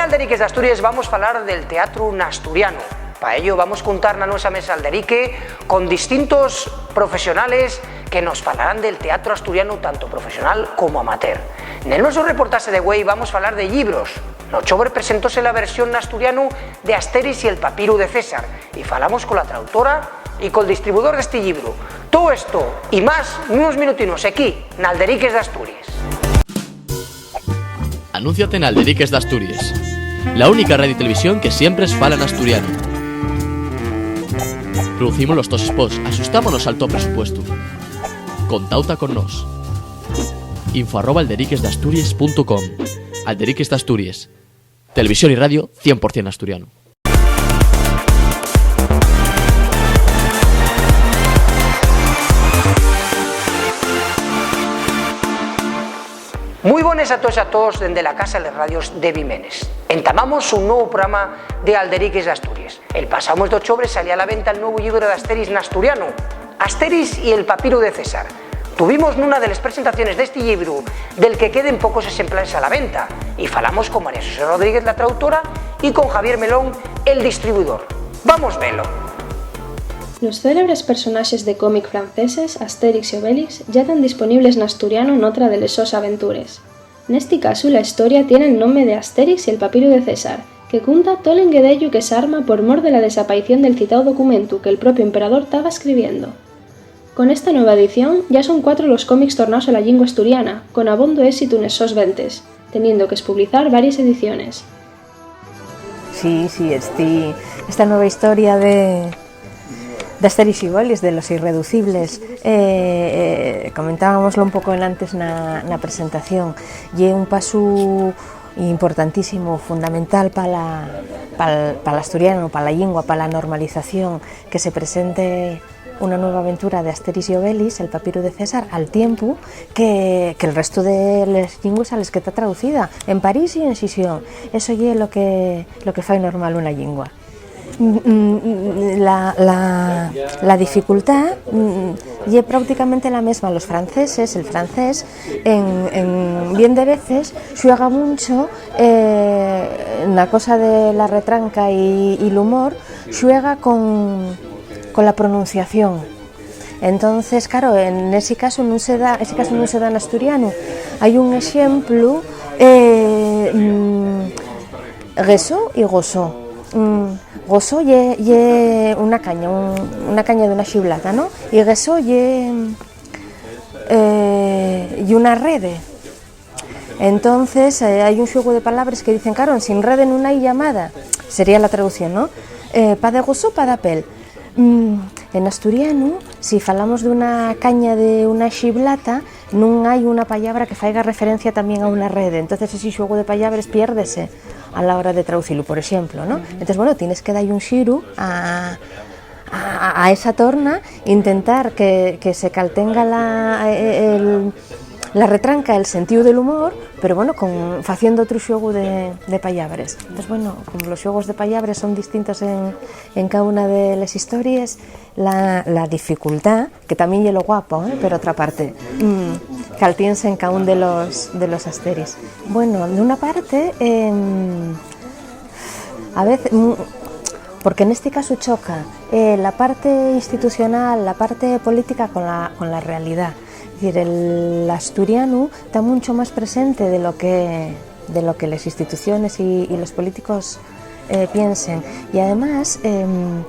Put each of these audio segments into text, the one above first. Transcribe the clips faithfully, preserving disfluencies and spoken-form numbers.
Alderiques d'Asturies vamos falar del teatru n'asturianu. Pa ello vamos cuntar na nuesa mesa Alderique con distintos profesionales que nos falarán del teatru asturianu, tanto profesional como amateur. Nel nueso reportaxe de güei vamos falar de llibros. N'ochobre presentóse la versión n'asturianu de Asterix y el papiru de César, y falamos con la traductora y col distribuidor d'esti llibru. Too esto y más nunos minutinos equí, n'Alderiques d'Asturies. Anúnciate n'Alderiques d'Asturies, la única radio y televisión que siempre es fala n'asturianu. Producimos los tos spots, axustámonos al to presupuestu. Contauta con nós. Info arroba alderiquesdasturies punto com. Alderiques d'Asturies. Televisión y radio cien por cien asturiano. Mui bones a toes y a toos dende la Casa de Radios de Bimenes. Entamamos un nuevu programa de Alderiques d'Asturies. El pasáu mes d'ochobre salía a la venta el nuevu llibru d'Asterix n'asturianu, Asterix y el papiru de César. Tuvimos nuna de les presentaciones d'esti llibru, del que queden pocos exemplares a la venta, y falamos con María Xosé Rodríguez, la traductora, y con Javier Melón, el distribuidor. Vamos velo. Los célebres personaxes de cómic franceses, Astérix y Obélix, ya tán disponibles n'asturianu n'otra de les sos aventures. Nesti casu, la historia tien el nome de Astérix y el papiru de César, que cunta tol enguedellu que s'arma por mor de la desapaición del citao documentu que'l propiu emperador taba escribiendo. Con esta nueva edición, ya son cuatro los cómics tornaos a la llingua asturiana, con abondo ésitu nes sos ventes, teniendo qu'espublizar varies ediciones. Sí, sí, esti, esta nueva historia de, d'Astérix y Obélix, de los irreducibles, eh, eh, comentábamoslo un poco enantes na, na presentación, ye un pasu importantísimo, fundamental pa la, pal, pal asturianu, pa la llingua, pa la normalización, que se presente una nueva aventura de Astérix y Obélix, el papiru de César, al tiempu que, que el restu de les llingües a les que ta traducida, en París y en Xixón. Eso ye lo que, lo que fai normal una llingua. Mm, mm, la, la, la dificultá, mm, ye práuticamente la mesma. Los franceses, el francés, en, en bien de veces, xuega muncho, eh, na cosa de la retranca y, y l'humor, xuega con, con la pronunciación. Entonces, claro, en ese caso nun se da, ese caso nun se da en asturianu. Hai un exemplu, eh, mm, gueso y gosó. Mm, gosó ye, ye una caña, un, una caña d'una xiblata, ¿no? Y gueso ye, eh, ye una rede. Entonces, eh, hai un xuegu de palabres que dicen, claro, "Ensin rede nun hai llamada", sería la traducción, ¿no? Eh, "pa de gosó, pa dapel". Mm, en asturianu, si falamos d'una caña de una xiblata, nun hai una pallabra que faiga referencia tamién a una rede. Entonces, ese xuegu de pallabres piérdese a la hora de traducilu, por exemplo, ¿no? Entonces, bueno, tienes que dar un xiru a, a, a esa torna, intentar que, que se caltenga la, el, la retranca, el sentíu del humor, pero, bueno, con, faciendo otru xuegu de, de pallabres. Entonces, bueno, como los xuegos de pallabres son distintos en, en cada una de les histories, la, la dificultá, que tamién ye lo guapo, ¿eh? Pero otra parte, mm, caltiense en cada un de los, de los Asteris. Bueno, d'una parte, em, a veces, mm, porque nesti casu choca, eh, la parte institucional, la parte política con la, con la realidá. Es decir, el asturianu ta muncho más presente de lo que, de lo que les instituciones y, y los políticos, eh, piensen. Y además, em,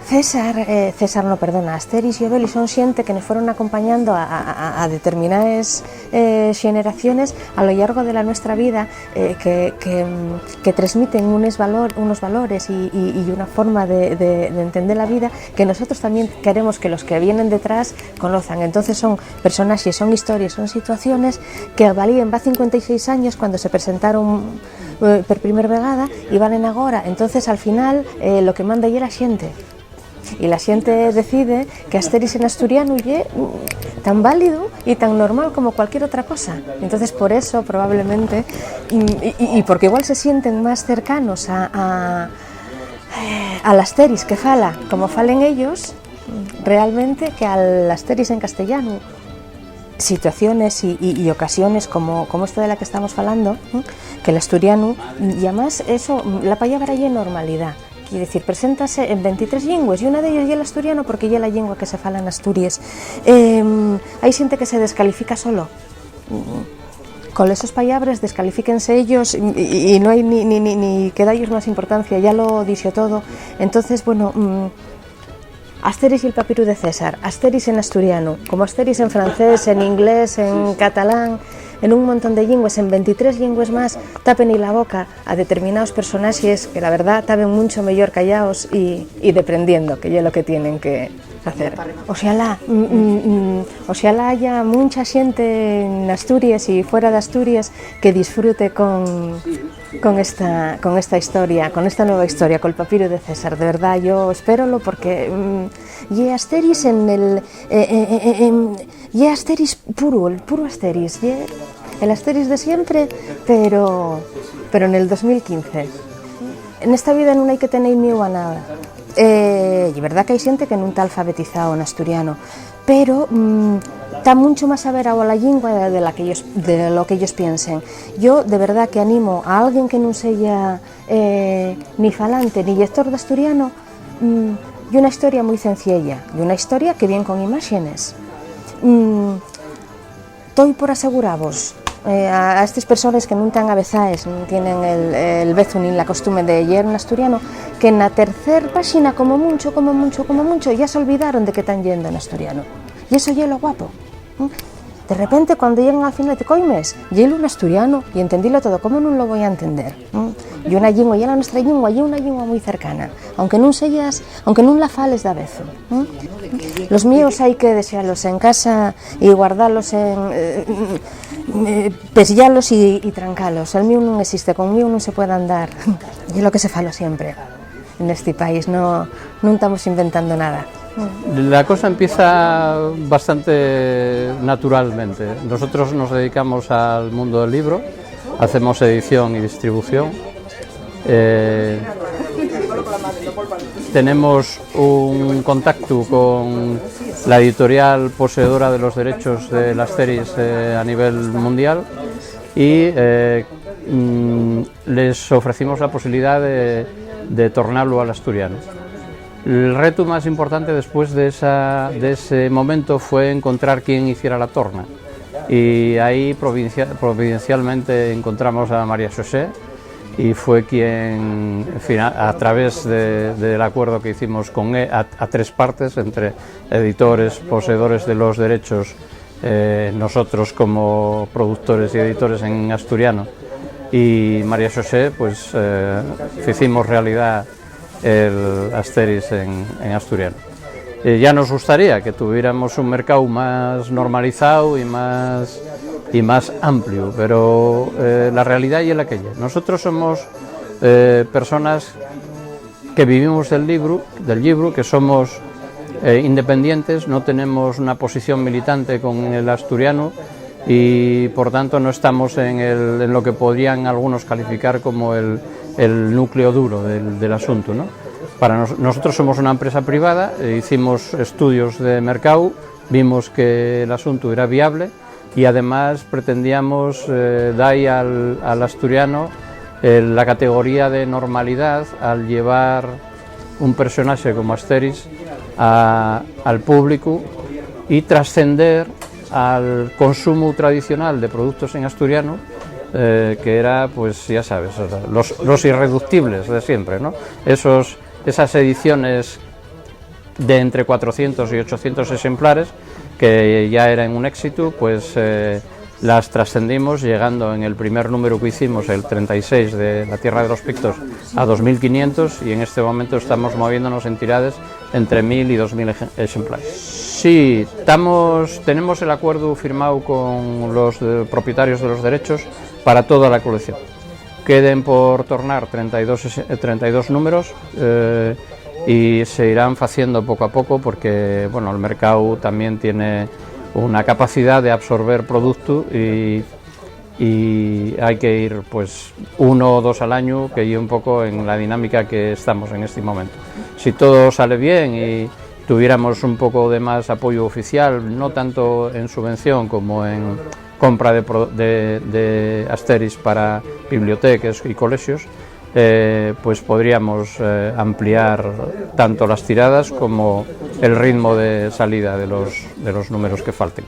César, eh, César no, perdona, Asterix y Obelix son xente que nos fueron acompañando a, a, a, a determinaes, eh, xeneraciones a lo llargo de la nuestra vida, eh, que, que, mm, que tresmiten unes valor-, unos valores y, y, y una forma de, de, de entender la vida que nosotros también queremos que los que vienen detrás conozan. Entonces son personaxes, son histories, son situaciones que valíen va cincuenta y seis años cuando se presentaron, eh, per primer vegada y valen agora. Entonces, al final, eh, lo que manda ye la xente. Y la xente decide que Asterix en asturianu ye, mm, tan válidu y tan normal como cualquier otra cosa. Entonces, por eso, probablemente, mm, y, y, y porque igual se sienten más cercanos a, a, eh, al Asterix que fala como falen ellos, mm, realmente, que al Asterix en castellanu. situaciones y, y, y ocasiones como, como esta de la que estamos falando, ¿m? Que l'asturianu, y además eso, la palabra ye normalidad. Quiere decir, preséntase en ventitrés llingües, y una d'ellas ye l'asturianu, porque ye la llingua que se fala en Asturies. Em, hai xente que se descalifica solo. Con esos pallabres descalifíquense ellos y, y, y no hai ni, ni, ni, ni que dallos más importancia, ya lo dixo todo. Entonces, bueno, mm, Asteris y el papiru de César, Asteris en asturianu, como Asteris en francés, en inglés, en catalán, en un montón de llingües, en ventitrés llingües más, tapen-y la boca a determinaos personaxes que, la verdá, taben muncho meyor callaos y, y deprendiendo, que ye lo que tienen que facer. Oxalá, mm, mm, mm, oxalá haya muncha xente en Asturies y fuera d'Asturies que disfrute con, con esta, con esta historia, con esta nueva historia, col papiru de César. De verdá, yo espérolo porque, mm, ye Asteris en el, eh, eh, eh, eh, en, ye Asteris puro, el puro Asteris, ye el Asteris de siempre, pero, pero en el dos mil quince. Nesta vida nun hai que tener mieu a nada. Eh, ye verdá que hai xente que nun ta alfabetizao en asturiano, pero, mm, ta muncho más averao a la llingua de, de la que ellos, de lo que ellos piensen. Yo, de verdá que animo a alguien que nun seya, eh, ni falante ni llector d'asturiano, mm, y una historia mui cenciella, y una historia que vien con imáxenes. Mm, toi por aseguravos, eh, a, a estes persones que nun tán avezaes, nun tienen el, el vezu nin la costume de lleer en asturiano, que na tercer páxina, como muncho, como muncho, como muncho, ya s'olvidaron de que tán lleendo en asturiano. Y eso ye lo guapo. ¿Mm? De repente, cuando lleguen al final, te coimes, lleelo en asturiano y entendílo todo, ¿cómo nun lo voi a entender? ¿Mm? Ye una llingua, ye la nuestra llingua, ye una llingua mui cercana, aunque nun seyas, aunque nun la fales davezu. ¿Mm? Los míos hai que dexalos en casa y guardalos en, eh, eh, peslalos y, y trancalos. El mío nun existe, con mío nun se puede andar. Ye lo que se falo siempre. Nesti país no, nun tamos inventando nada. La cosa empieza bastante naturalmente. Nosotros nos dedicamos al mundo del libro, hacemos edición y distribución. Eh, tenemos un contacto con la editorial poseedora de los derechos de l'Asteris, eh, a nivel mundial y, eh, mm, les ofrecimos la posibilidad de, de tornalo al asturiano. El reto más importante después de esa, de ese momento fue encontrar quién hiciera la torna. Y ahí provincia-, providencialmente encontramos a María José y fue quien, en fin, a, a través de, del acuerdo que hicimos con e-, a, a tres partes, entre editores, poseedores de los derechos, eh, nosotros como productores y editores en asturiano y María José, pues, eh, hicimos realidad el Asteris en, en asturiano. Eh, ya nos gustaría que tuviéramos un mercado más normalizado y más, y más amplio, pero, eh, la realidad es la que es. Nosotros somos, eh, personas que vivimos del libro, del libro, que somos, eh, independientes, no tenemos una posición militante con el asturiano y, por tanto, no estamos en el, en lo que podrían algunos calificar como el, el núcleo duro del, del asunto, ¿no? Para nos-, nosotros somos una empresa privada, eh, hicimos estudios de mercado, vimos que el asunto era viable y además pretendíamos, eh, dar al, al asturiano, eh, la categoría de normalidad al llevar un personaje como Asteris a, al público y trascender al consumo tradicional de productos en asturiano, eh, que era, pues ya sabes, o sea, los, los irreductibles de siempre, ¿no? Esos, esas ediciones de entre cuatrocientos y ochocientos ejemplares, que ya eran un éxito, pues, eh, las trascendimos, llegando en el primer número que hicimos, el treinta y seis de La Tierra de los Pictos, a dos mil quinientos, y en este momento estamos moviéndonos en tiradas entre mil y dos mil eje-, ejemplares. Sí, estamos, tenemos el acuerdo firmado con los, eh, propietarios de los derechos para toda la colección. Queden por tornar treinta y dos ese-, treinta y dos números, eh, y se irán faciendo poco a poco porque, bueno, el mercado también tiene una capacidad de absorber producto y, y hay que ir, pues, uno o dos al año, que ye un poco en la dinámica que estamos en este momento. Si todo sale bien y, tuviéramos un poco de más apoyo oficial, no tanto en subvención como en compra de pro-, de, de asteris para biblioteques y colexios, eh, pues podríamos, eh, ampliar tanto las tiradas como el ritmo de salida de los, de los números que falten.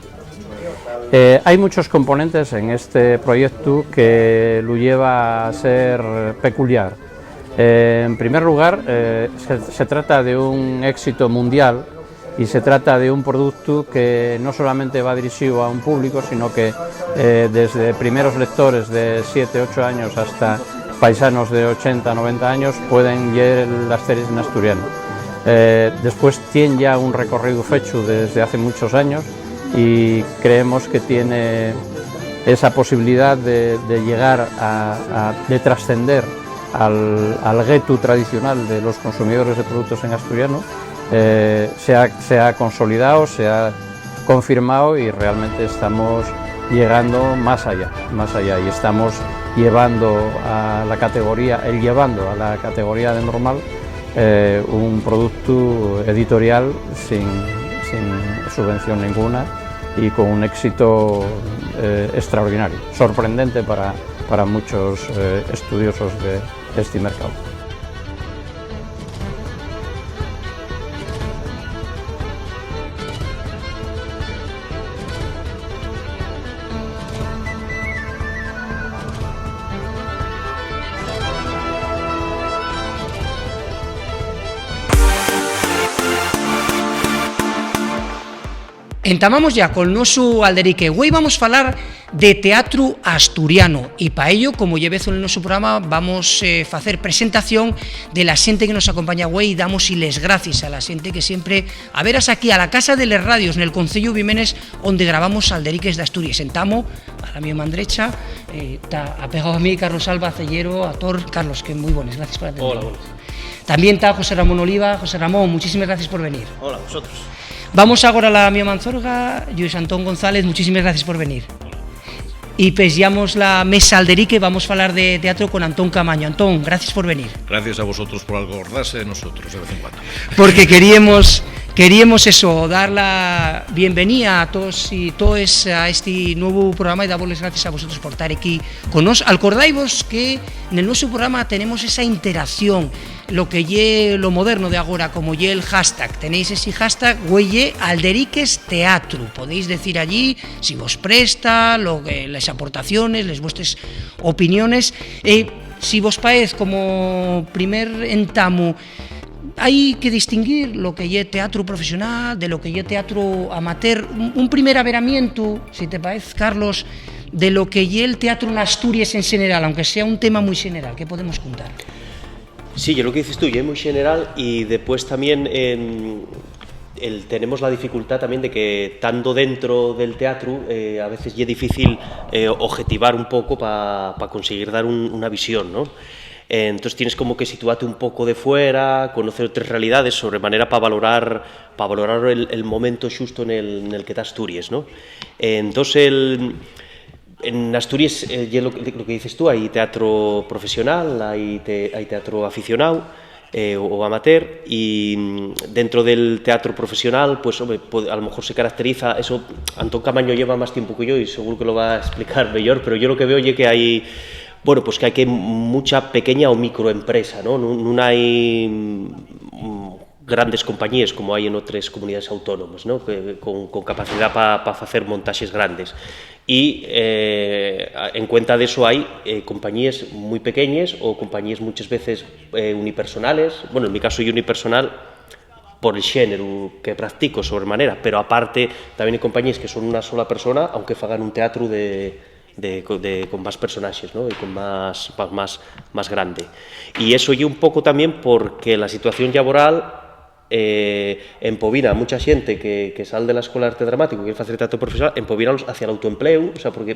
Eh, hay muchos componentes en este proyecto que lo lleva a ser peculiar. Eh, en primer lugar, eh, se, se trata de un éxito mundial y se trata de un producto que no solamente va dirigido a un público, sino que, eh, desde primeros lectores de siete, ocho años hasta paisanos de ochenta, noventa años pueden leer el Asterix en asturiano. Eh, después tiene ya un recorrido fecho desde hace muchos años y creemos que tiene esa posibilidad de, de llegar a, a, de trascender al, al gueto tradicional de los consumidores de productos en asturiano, eh, se ha, se ha consolidado, se ha confirmado y realmente estamos llegando más allá, más allá, y estamos llevando a la categoría, el llevando a la categoría de normal, eh, un producto editorial sin, sin subvención ninguna y con un éxito, eh, extraordinario, sorprendente para, para muchos, eh, estudiosos de este mercado. Entamamos ya col nosu alderique. Güei vamos falar de teatru asturiano y pa ello, como ye vezu nel nosu programa, vamos, eh, facer presentación de la xente que nos acompaña güei y damos-y les gracies a la xente que siempre averas aquí a la Casa de les Radios nel Conceyu Bimenes, onde gravamos Alderiques d'Asturies. Entamo, a la mio man drecha, eh, ta apegao a mí Carlos Alba, cellero, actor. Carlos, que mui bones, gracies por atender. Hola, buenas. Tamién ta José Ramón Oliva. José Ramón, muchísimes gracies por venir. Hola, vosotros. Vamos agora a la mio manzorga, Lluis Antón González, muchísimes gracies por venir. Y peyamos la mesa alderique, vamos falar de teatro con Antón Camaño. Antón, gracies por venir. Gracias a vosotros por acordarse de nosotros de vez en cuando. Porque queríemos, queríemos eso, dar la bienvenida a todos y toes a este nuevo programa y damos les gracies a vosotros por estar aquí con nos. Alcordaivos que nel nuestro programa tenemos esa interacción, lo que ye lo moderno de agora, como ye el hashtag. Tenéis ese hashtag, güei ye Alderiques Teatru. Podéis decir allí si vos presta, lo que, les aportaciones, les vuestres opiniones. Eh, si vos paez, como primer entamu, hai que distinguir lo que ye teatru profesional de lo que ye teatru amateur. Un, un primer averamientu, si te paez, Carlos, de lo que ye el teatru n'Asturies en xeneral, aunque sea un tema mui xeneral, ¿qué podemos contar? Sí, ye lo que dices tú, ye mui xeneral y depués tamién, em, el, tenemos la dificultá tamién de que, tando dentro del teatru, eh, a veces ye difícil, eh, objetivar un poco pa, pa conseguir dar un, una visión, ¿no? Eh, entós tienes como que situate un poco de fuera, conocer otres realidades, sobre manera pa valorar, pa valorar el, el momento xusto nel, nel que ta Asturies, ¿no? Eh, entós el, en Asturies, eh, ye lo, lo que dices tú, hai teatro profesional, hai te-, hai teatro aficionao, eh, o, o amateur, y, mm, dentro del teatro profesional, pues, home, pue-, a lo mejor se caracteriza eso. Antón Camaño lleva más tiempo que yo y seguro que lo va a explicar mejor, pero yo lo que veo ye que hai, bueno, pues que hai que mucha pequeña o microempresa, ¿no? Nun, nun hai, mm, grandes compañíes como hai en otres comunidades autónomas, ¿no? Que, con, con capacidá pa, pa facer montaxes grandes. Y, eh, a, en cuenta d'eso hai, eh, compañíes mui pequeñes o compañíes muchas veces, eh, unipersonales. Bueno, en mi caso ye unipersonal por el xéneru que practico, sobremanera, pero aparte tamién hai compañíes que son una sola persona, aunque fagan un teatru de, de, co-, de, con más personaxes, ¿no? Y con más, más, más, más grande. Y eso ye un poco tamién porque la situación llaboral, eh, empobina a mucha xente que, que sal de la Escuela de Arte Dramático, que quiere facer teatro profesional, empobínalos hacia l'autoempleu, o sea, porque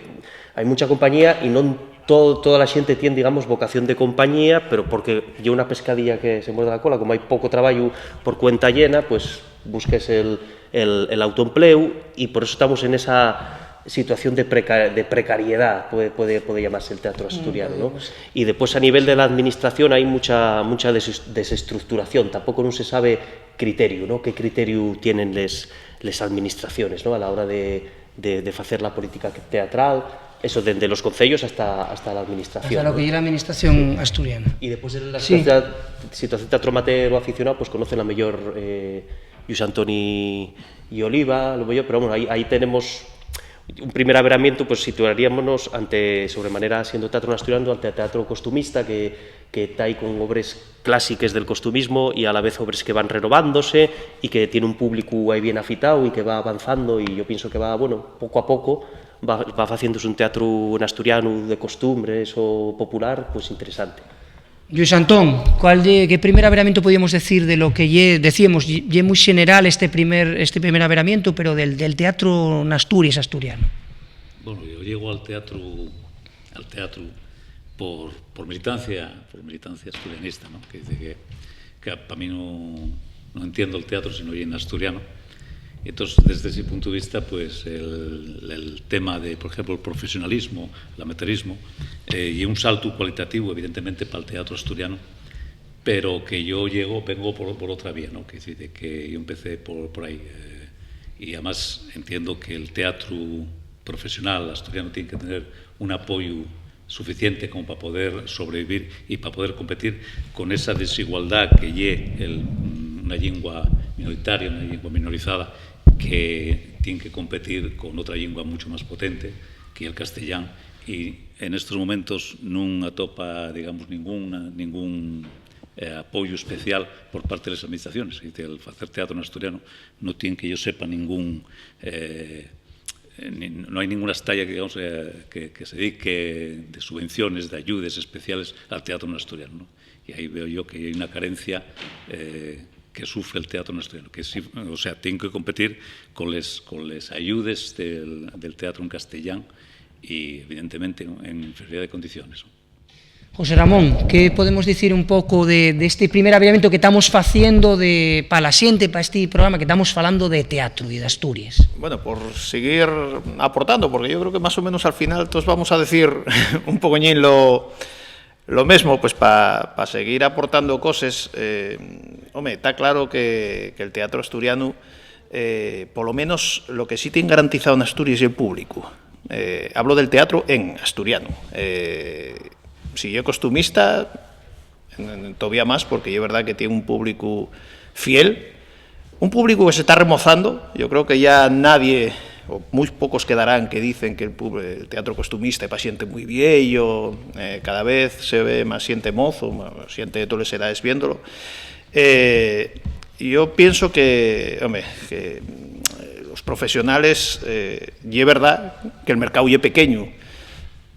hai mucha compañía y non to-, toda la xente tien, digamos, vocación de compañía, pero porque ye una pescadilla que se muerde la cola, como hai poco trabayu por cuenta llena, pues busques el, el, el autoempleu, y por eso estamos en esa, situación de preca-, de precariedá, puede, puede, puede llamarse el teatro asturiano, ¿no? Y después a nivel de la administración hay mucha, mucha des-, desestructuración, tampoco no se sabe criterio, ¿no? ¿Qué criterio tienen les, les administraciones, ¿no? A la hora de, de, de facer la política teatral, eso, dende los concellos hasta, hasta la administración, ¿no? Hasta lo que ye la administración asturiana. Y después de la situación, situación teatro amateur o aficionado, pues conocen la mejor, eh, Lluís Antoni y Oliva, lo mejor, pero bueno, ahí, ahí tenemos un primer averamiento, pues situaríamonos ante, sobremanera, siendo teatro asturiano, ante teatro costumista, que, que ta ahí con obres clásiques del costumismo y a la vez obres que van renovándose y que tiene un público ahí bien afitado y que va avanzando y yo pienso que va, bueno, poco a poco va, va faciéndose un teatro en asturiano de costumbres o popular, pues interesante. Lluís Antón, ¿cuál ye, qué primer averamiento podíamos decir de lo que ye, decíamos, ye, ye mui xeneral este primer, este primer averamiento, pero del, del teatro n'Asturies asturiano? Bueno, yo llego al teatro, al teatro por, por militancia, por militancia asturianista, ¿no? Que dice que, que pa mí no, no entiendo el teatro si no ye en asturiano. Y entonces, desde ese punto de vista, pues, el, el tema de, por ejemplo, el profesionalismo, el amateurismo, eh, y un salto cualitativo, evidentemente, para el teatro asturiano, pero que yo llego, vengo por, por otra vía, ¿no? Que decir, de que yo empecé por, por ahí, eh, y además entiendo que el teatro profesional asturiano tiene que tener un apoyo suficiente como pa poder sobrevivir y pa poder competir con esa desigualdá que ye el, mm, una llingua minoritaria, una llingua minorizada, que tien que competir con otra llingua mucho más potente, que el castellán, y en estos momentos nun atopa, digamos, ninguna, ningún, eh, apoyo especial por parte de las administraciones. Y el facer teatro en asturiano no tien que yo sepa ningún, eh, eh, ni, no hay ninguna estalla que, digamos, eh, que, que se dedique de subvenciones, de ayudes especiales al teatro en asturiano, ¿no? Y ahí veo yo que hay una carencia, eh, que sufre el teatro en asturiano, que sí, o sea, tiene que competir con les, con les ayudes del, del teatro en castellán y, evidentemente, ¿no?, en inferioridad de condiciones, ¿no? José Ramón, ¿qué podemos dicir un poco de, de este primer averamiento que estamos faciendo de, pa la xente, pa este programa que estamos falando de teatro y de Asturias? Bueno, por seguir aportando, porque yo creo que más o menos al final todos vamos a decir un pocoñín lo, lo mesmo, pues pa, pa seguir aportando coses, eh, home, ta claro que, que el teatro asturiano, eh, polo menos lo que sí tien garantizado en Asturias ye el público. Eh, hablo del teatro en asturiano. Eh, si ye costumista, en, en, todavía más, porque ye verdad que tien un público fiel, un público que se ta remozando. Yo creo que ya nadie, o muy pocos quedarán que dicen que el pub-, el teatro costumista ye pa xente muy vieyo, eh, cada vez se ve más xente mozo, más xente de todas les edades viéndolo. Eh, yo pienso que, home, que, eh, los profesionales, eh, ye verdad que el mercado ye pequeño,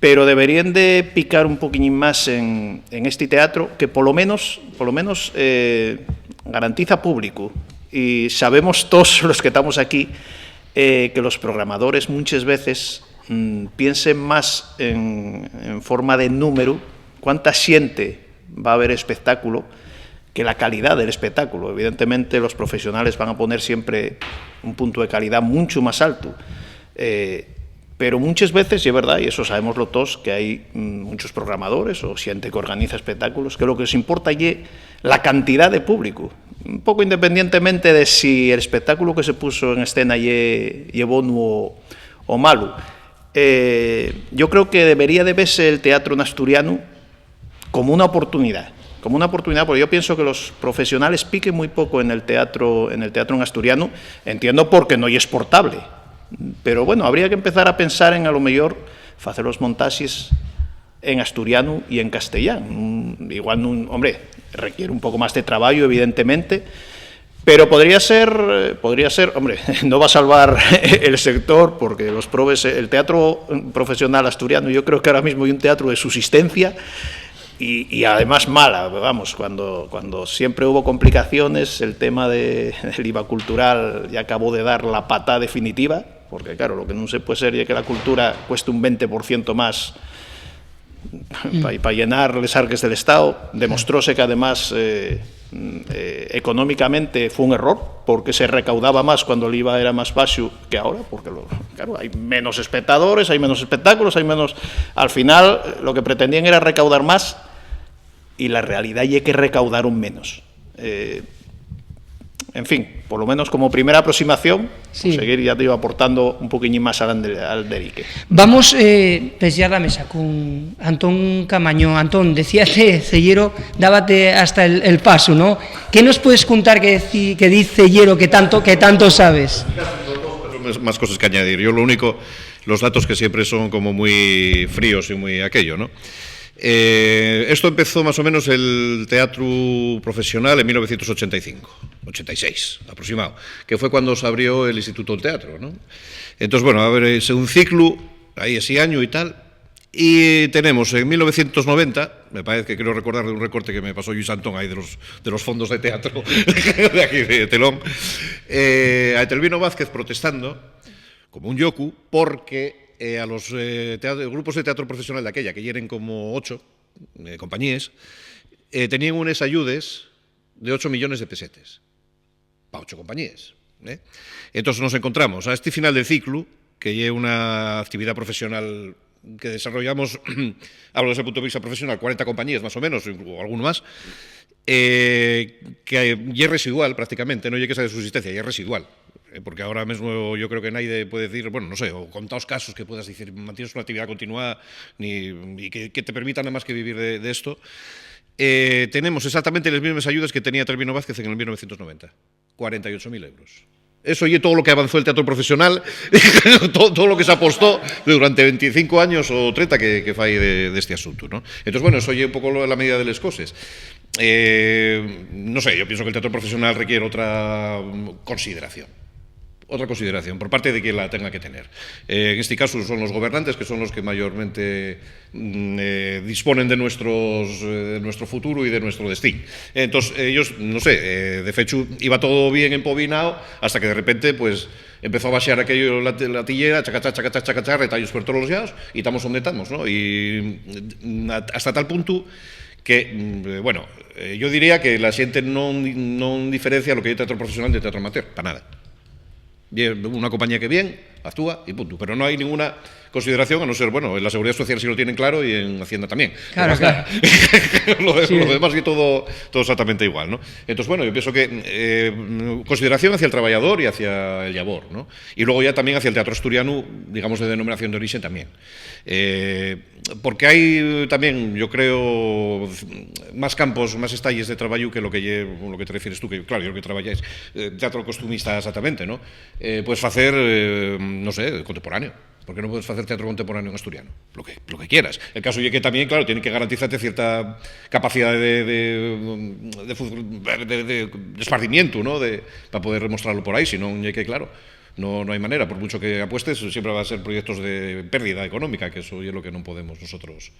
pero deberíen de picar un poquiñín más en, en este teatro, que polo menos, polo menos, eh, garantiza público. Y sabemos todos los que estamos aquí, eh, que los programadores muchas veces, mm, piensen más en, en forma de número, cuánta xente va a ver espectáculo, que la calidad del espectáculo. Evidentemente, los profesionales van a poner siempre un punto de calidad mucho más alto. Eh, pero muchas veces, y es verdad, y eso sabemos los dos, que hay, mm, muchos programadores o xente que organiza espectáculos, que lo que les importa ye la cantidad de público, un poco independientemente de si el espectáculo que se puso en escena ye, ye bono o, o malo. Eh, yo creo que debería de verse el teatro en asturiano como una oportunidad, como una oportunidad, porque yo pienso que los profesionales piquen muy poco en el teatro, en el teatro en asturiano, entiendo porque no es exportable, pero bueno, habría que empezar a pensar en a lo mejor facer los montajes en asturiano y en castellano. Mm, igual nun, hombre, requiere un poco más de trabajo, evidentemente, pero podría ser, eh, podría ser, hombre, no va a salvar el sector, porque los probes, el teatro profesional asturiano, yo creo que ahora mismo hay un teatro de subsistencia y, y además mala, vamos, cuando, cuando siempre hubo complicaciones, el tema de, del IVA cultural ya acabó de dar la pata definitiva, porque, claro, lo que no se puede ser es que la cultura cueste un veinte por ciento más pa, pa llenar les arques del Estado. Demostróse que, además, eh, Eh, económicamente fue un error, porque se recaudaba más cuando el IVA era más baixo que ahora, porque, lo, claro, hay menos espectadores, hay menos espectáculos, hay menos... Al final, lo que pretendían era recaudar más, y la realidad ye que recaudaron menos. Eh, en fin, por lo menos como primera aproximación, sí, pues, seguir, ya te digo, aportando un poquiñín más al, al Derique. Vamos, eh, pues ya la mesa con Antón Camaño. Antón, decíate, Ceyero, dábate hasta el, el paso, ¿no? ¿Qué nos puedes contar que, deci- que dice Ceyero que tanto, que tanto sabes? Más, más cosas que añadir. Yo lo único, los datos que siempre son como muy fríos y muy aquello, ¿no? Eh, esto empezó más o menos el teatro profesional en mil novecientos ochenta y cinco, ochenta y seis, aproximado, que fue cuando se abrió el Instituto del Teatro, ¿no? Entonces, bueno, a ver, es un ciclo, ahí ese año y tal, y tenemos en mil novecientos noventa, me parece que creo recordar de un recorte que me pasó Lluís Antón ahí de los, de los fondos de teatro de aquí de Telón, eh, a Etelvino Vázquez protestando como un yoku, porque eh, a los eh, teatro, grupos de teatro profesional de aquella, que yeren como ocho eh, compañíes, eh, tenían unes ayudes de ocho millones de pesetes pa ocho compañíes. ¿Eh? Entonces nos encontramos a este final de ciclo, que ye una actividad profesional que desarrollamos, hablo desde el punto de vista profesional, cuarenta compañías más o menos, o alguno más, eh, que ye residual prácticamente, no ye que sea de subsistencia, ye residual. Eh, porque ahora mismo yo creo que nadie puede decir, bueno, no sé, o contaos casos que puedas decir, mantienes una actividad continuada ni, y que, que te permita nada más que vivir de, de esto. Eh, tenemos exactamente las mismas ayudas que tenía Etelvino Vázquez en el mil novecientos noventa, cuarenta y ocho mil euros. Eso ye todo lo que avanzó el teatro profesional, todo, todo lo que se apostó durante veinticinco años o treinta que, que fai de, de este asunto, ¿no? Entonces, bueno, eso ye un poco lo- la medida de las cosas. Eh, no sé, yo pienso que el teatro profesional requiere otra mm, consideración. Otra consideración por parte de quien la tenga que tener. Eh, en este caso son los gobernantes, que son los que mayormente mm, eh, disponen de, nuestros, eh, de nuestro futuro y de nuestro destino. Entonces, ellos, no sé, eh, de fecho iba todo bien empobinado hasta que de repente, pues, empezó a baixar aquello, la, la tillera, chacachá, chacachá, chacachá, retallos por todos los lados, y estamos donde estamos, ¿no? Y mm, a- hasta tal punto que, mm, eh, bueno, eh, yo diría que la gente no, no diferencia lo que es teatro profesional de teatro amateur, para nada. Ye una compañía que bien, actúa y punto. Pero no hay ninguna consideración, a no ser, bueno, en la seguridad social sí lo tienen claro y en Hacienda también. Claro, Pero claro. lo, de- Sí. lo demás es todo, todo exactamente igual, ¿no? Entonces, bueno, yo pienso que eh, consideración hacia el trabajador y hacia el labor, ¿no? Y luego ya también hacia el teatro asturiano, digamos, de denominación de origen también. Eh, porque hay también, yo creo, más campos, más estalles de trabajo que lo que lle- lo que te refieres tú, que claro, yo lo que trabajáis, eh, teatro costumista exactamente, ¿no? Eh, puedes hacer, eh, no sé, contemporáneo. ¿Por qué no puedes hacer teatro contemporáneo en asturiano? Lo que, lo que quieras. El caso es que también, claro, tiene que garantizarte cierta capacidad de, de, de fu- de- de- de esparcimiento, ¿no? De, para poder mostrarlo por ahí, si no, es que, claro, no, no hay manera. Por mucho que apuestes, siempre va a ser proyectos de pérdida económica, que eso es lo que no podemos nosotros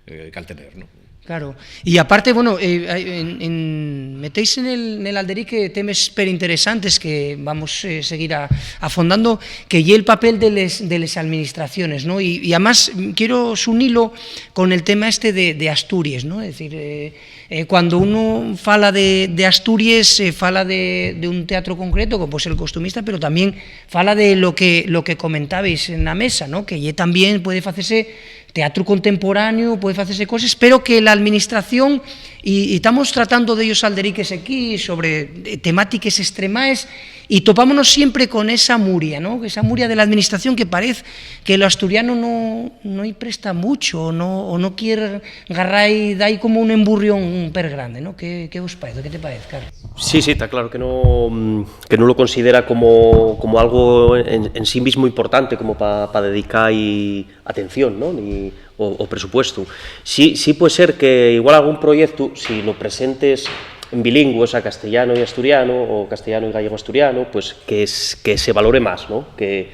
eh, caltener, ¿no? Claro. Y aparte, bueno, eh, en, en, metéis en el, en el Alderique temes perinteresantes que vamos a eh, seguir a, afondando, que ye el papel de les, de les administraciones, ¿no? Y, y además mm, quiero unilo con el tema este de, de Asturies, ¿no? Es decir, eh, eh, cuando uno fala de, de Asturies, se fala de, de un teatro concreto, como puede ser el costumista, pero también fala de lo que, lo que comentabais en la mesa, ¿no? Que ye también puede hacerse teatro contemporáneo, puede hacerse cosas, pero que la administración, y, y estamos tratando de ellos alderiques aquí sobre eh, temáticas extremaes, y topámonos siempre con esa muria, ¿no? Esa muria de la administración que parece que lo asturiano no, no y presta mucho o no, o no quiere agarrar y dar como un emburrión per grande, ¿no? ¿Qué, qué os parece? ¿Qué te parece, Carlos? Sí, sí, está claro que no, que no lo considera como, como algo en, en sí mismo importante como para pa dedicar y atención, ¿no? Ni, o, o presupuesto. Sí, sí puede ser que igual algún proyecto, si lo presentes en bilingüe, o sea, castellano y asturiano, o castellano y gallego-asturiano, pues que, es, que se valore más, ¿no? Que,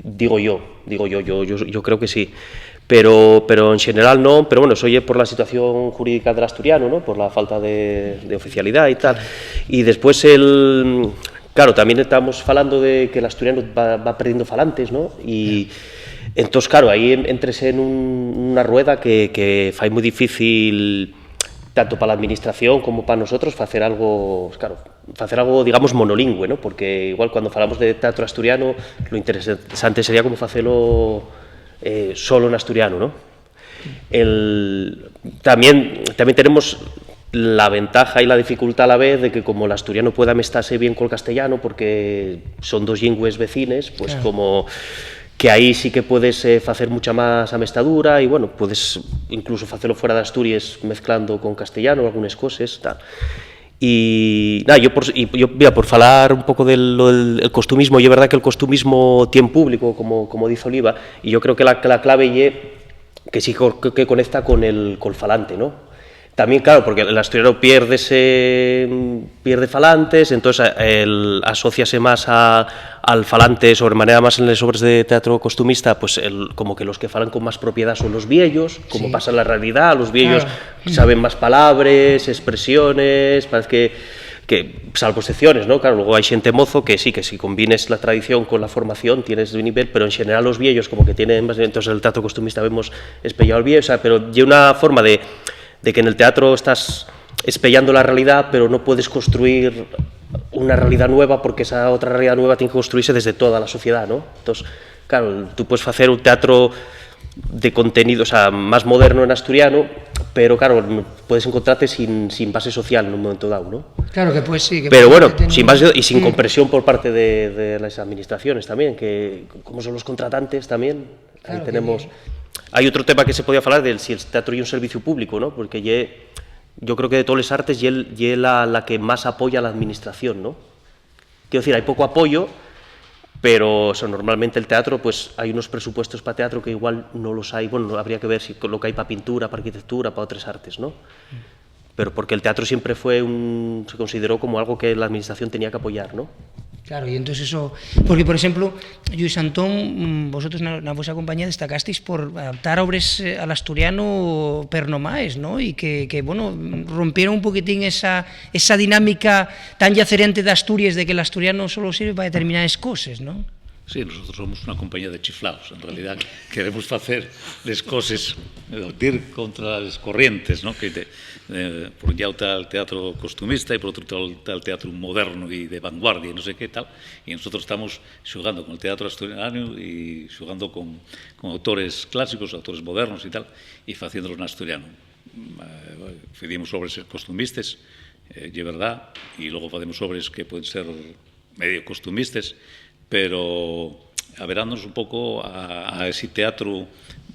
digo yo, digo yo, yo, yo, yo creo que sí. Pero, pero en general no, pero bueno, eso ye por la situación jurídica del asturiano, ¿no? Por la falta de, de oficialidad y tal. Y después el, claro, también estamos falando de que el asturiano va, va perdiendo falantes, ¿no? Y entonces, claro, ahí en- entres en un- una rueda que, que fai muy difícil tanto pa la administración como pa nosotros, facer algo, claro, facer algo, digamos, monolingüe, ¿no? Porque igual cuando falamos de teatro asturiano, lo interesante sería como facelo, eh, solo en asturiano, ¿no? El, también, también tenemos la ventaja y la dificultad a la vez de que como el asturiano puede amestase bien col castellano, porque son dos llingües vecines, pues Claro. como que ahí sí que puedes, eh, facer mucha más amestadura y, bueno, puedes incluso facelo fuera de Asturies mezclando con castellano algunes coses, tal. Y, na, yo por, y yo, mira, por falar un poco del, lo del, el costumismo, ye verdá que el costumismo tien público, como, como diz Oliva, y yo creo que la, la clave ye que sí co-, que, que conecta con el, col falante, ¿no? También, claro, porque el asturiano piérdese, pierde falantes, entonces, el, asóciase más a, al falante, sobre manera más en les obres de teatro costumista, pues, el, como que los que falan con más propiedad son los vieyos, como Sí. pasa en la realidad, los vieyos Claro. saben más palabres, expresiones, parece que, que, salvo excepciones, ¿no? Claro, luego hai xente mozo que sí, que si combines la tradición con la formación tienes un nivel, pero en general los vieyos como que tienen más, entonces el teatro costumista vemos espeyado al vieyo, o sea, pero ye una forma de, de que en el teatro estás espeyando la realidad, pero no puedes construir una realidad nueva porque esa otra realidad nueva tiene que construirse desde toda la sociedad, ¿no? Entonces, claro, tú puedes facer un teatro de contenido, o sea, más moderno en asturiano, pero claro, puedes encontrarte sin, sin base social en un momento dado, ¿no? Claro que pues sí. Que Pero pues bueno, que ten- sin base y sin Mm. comprensión por parte de, de las administraciones también, que como son los contratantes también, ahí Claro que tenemos... bien. Hay otro tema que se podía falar del si el teatro ye un servicio público, ¿no? Porque ye, yo creo que de todas las artes ye, el- ye la, la que más apoya a la administración, ¿no? Quiero decir, hay poco apoyo, pero eso, normalmente el teatro, pues hay unos presupuestos pa teatro que igual no los hay, bueno, habría que ver si lo que hay pa pintura, pa arquitectura, pa otras artes, ¿no? Pero porque el teatro siempre fue un, se consideró como algo que la administración tenía que apoyar, ¿no? Claro, y entonces eso, porque por exemplo, Lluís Antón, mm, vosotros na, na vosa compañía destacasteis por adaptar obres, eh, al asturiano per nomaes, ¿no? Y que, que, bueno, rompieron un poquitín esa, esa dinámica tan llacerente d'Asturies de que l'asturiano solo sirve pa determinaes coses, ¿no? Sí, nosotros somos una compañía de chiflaos. En realidad queremos facer les coses, eh, dir contra les corrientes, ¿no? Que te, eh, por un llau ta el teatro costumista y por otro ta el, ta el teatro moderno y de vanguardia y no sé qué tal. Y nosotros estamos xugando con el teatro asturiano y xugando con, con autores clásicos, autores modernos y tal, y faciéndolos en asturiano. Eh, bueno, hicimos obres costumistes, eh, ye verdad, y luego facemos obres que pueden ser medio costumistes, pero averándonos un poco a, a ese teatro,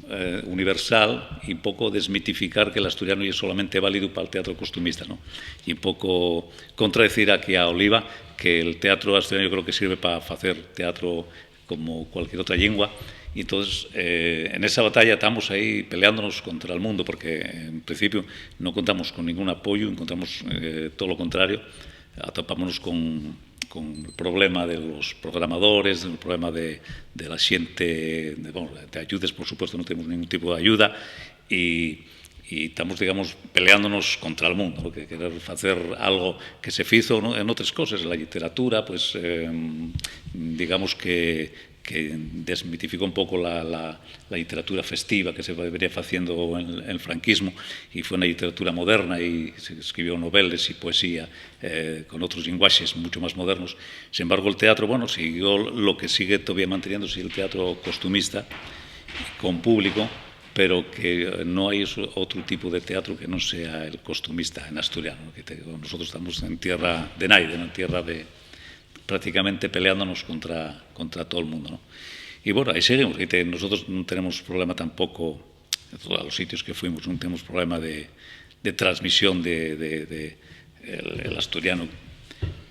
eh, universal y un poco desmitificar que l'asturiano ye solamente válido pa el teatro costumista, ¿no? Y un poco contradecir aquí a Oliva, que el teatro asturiano yo creo que sirve pa facer teatro como cualquier otra llingua. Y entonces, eh, en esa batalla estamos ahí peleándonos contra el mundo, porque en principio no contamos con ningún apoyo, encontramos, eh, todo lo contrario, atopámonos con, con el problema de los programadores, el problema de, de la xente, de, bueno, de ayudes, por supuesto, no tenemos ningún tipo de ayuda, y, y estamos, digamos, peleándonos contra el mundo, ¿no? Que querer facer algo que se fizo, ¿no? En otras cosas, en la literatura, pues, eh, digamos que, que desmitificó un poco la, la, la literatura festiva que se venía faciendo en, en el franquismo, y fue una literatura moderna, y se escribió noveles y poesía, eh, con otros lenguajes mucho más modernos. Sin embargo, el teatro, bueno, siguió lo que sigue todavía manteniéndose, el teatro costumista, con público, pero que, eh, no hay eso, otro tipo de teatro que no sea el costumista en asturiano, que te digo, nosotros estamos en tierra de naide, ¿no? En tierra de, prácticamente peleándonos contra, contra todo el mundo, ¿no? Y bueno, ahí seguimos. Y te- nosotros no tenemos problema tampoco, a los sitios que fuimos, no tenemos problema de, de transmisión de, de- de el, el asturiano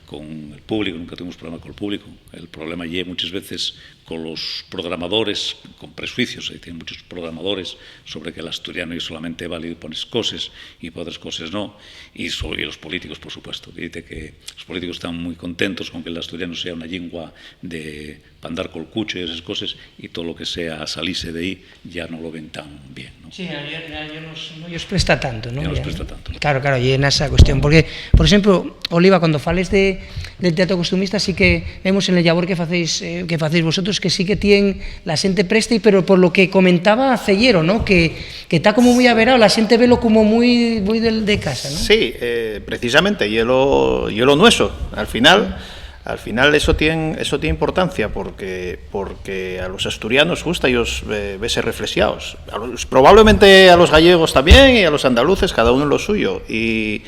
con el público, nunca tuvimos problema con el público. El problema ye muchas veces con los programadores, con prejuicios. Ahí tienen muchos programadores sobre que el asturiano es solamente válido para unas cosas y para otras cosas no. Y, so- y los políticos, por supuesto. Dice que los políticos están muy contentos con que el asturiano sea una lengua de pa andar col cucho y esas coses, y todo lo que sea salirse de ahí ya no lo ven tan bien, ¿no? Sí, ya, ya, ya no, no os presta tanto, ¿no? Ya no os presta tanto. Claro, claro, y en esa cuestión, porque, por exemplo, Oliva, cuando fales de, del teatro costumista, sí que vemos en el llabor que facéis, eh, que facéis vosotros, que sí que tien la xente presta, y, pero por lo que comentaba Ceyero, ¿no? Que, que ta como mui averao, la xente velo como mui, mui del, de casa, ¿no? Sí, eh, precisamente, ye lo, ye lo nueso. Al final, al final eso tien, eso tien importancia porque, porque a los asturianos gusta-yos, eh, vese reflexaos. A los, probablemente a los gallegos también y a los andaluces, cada uno lo suyo. Y,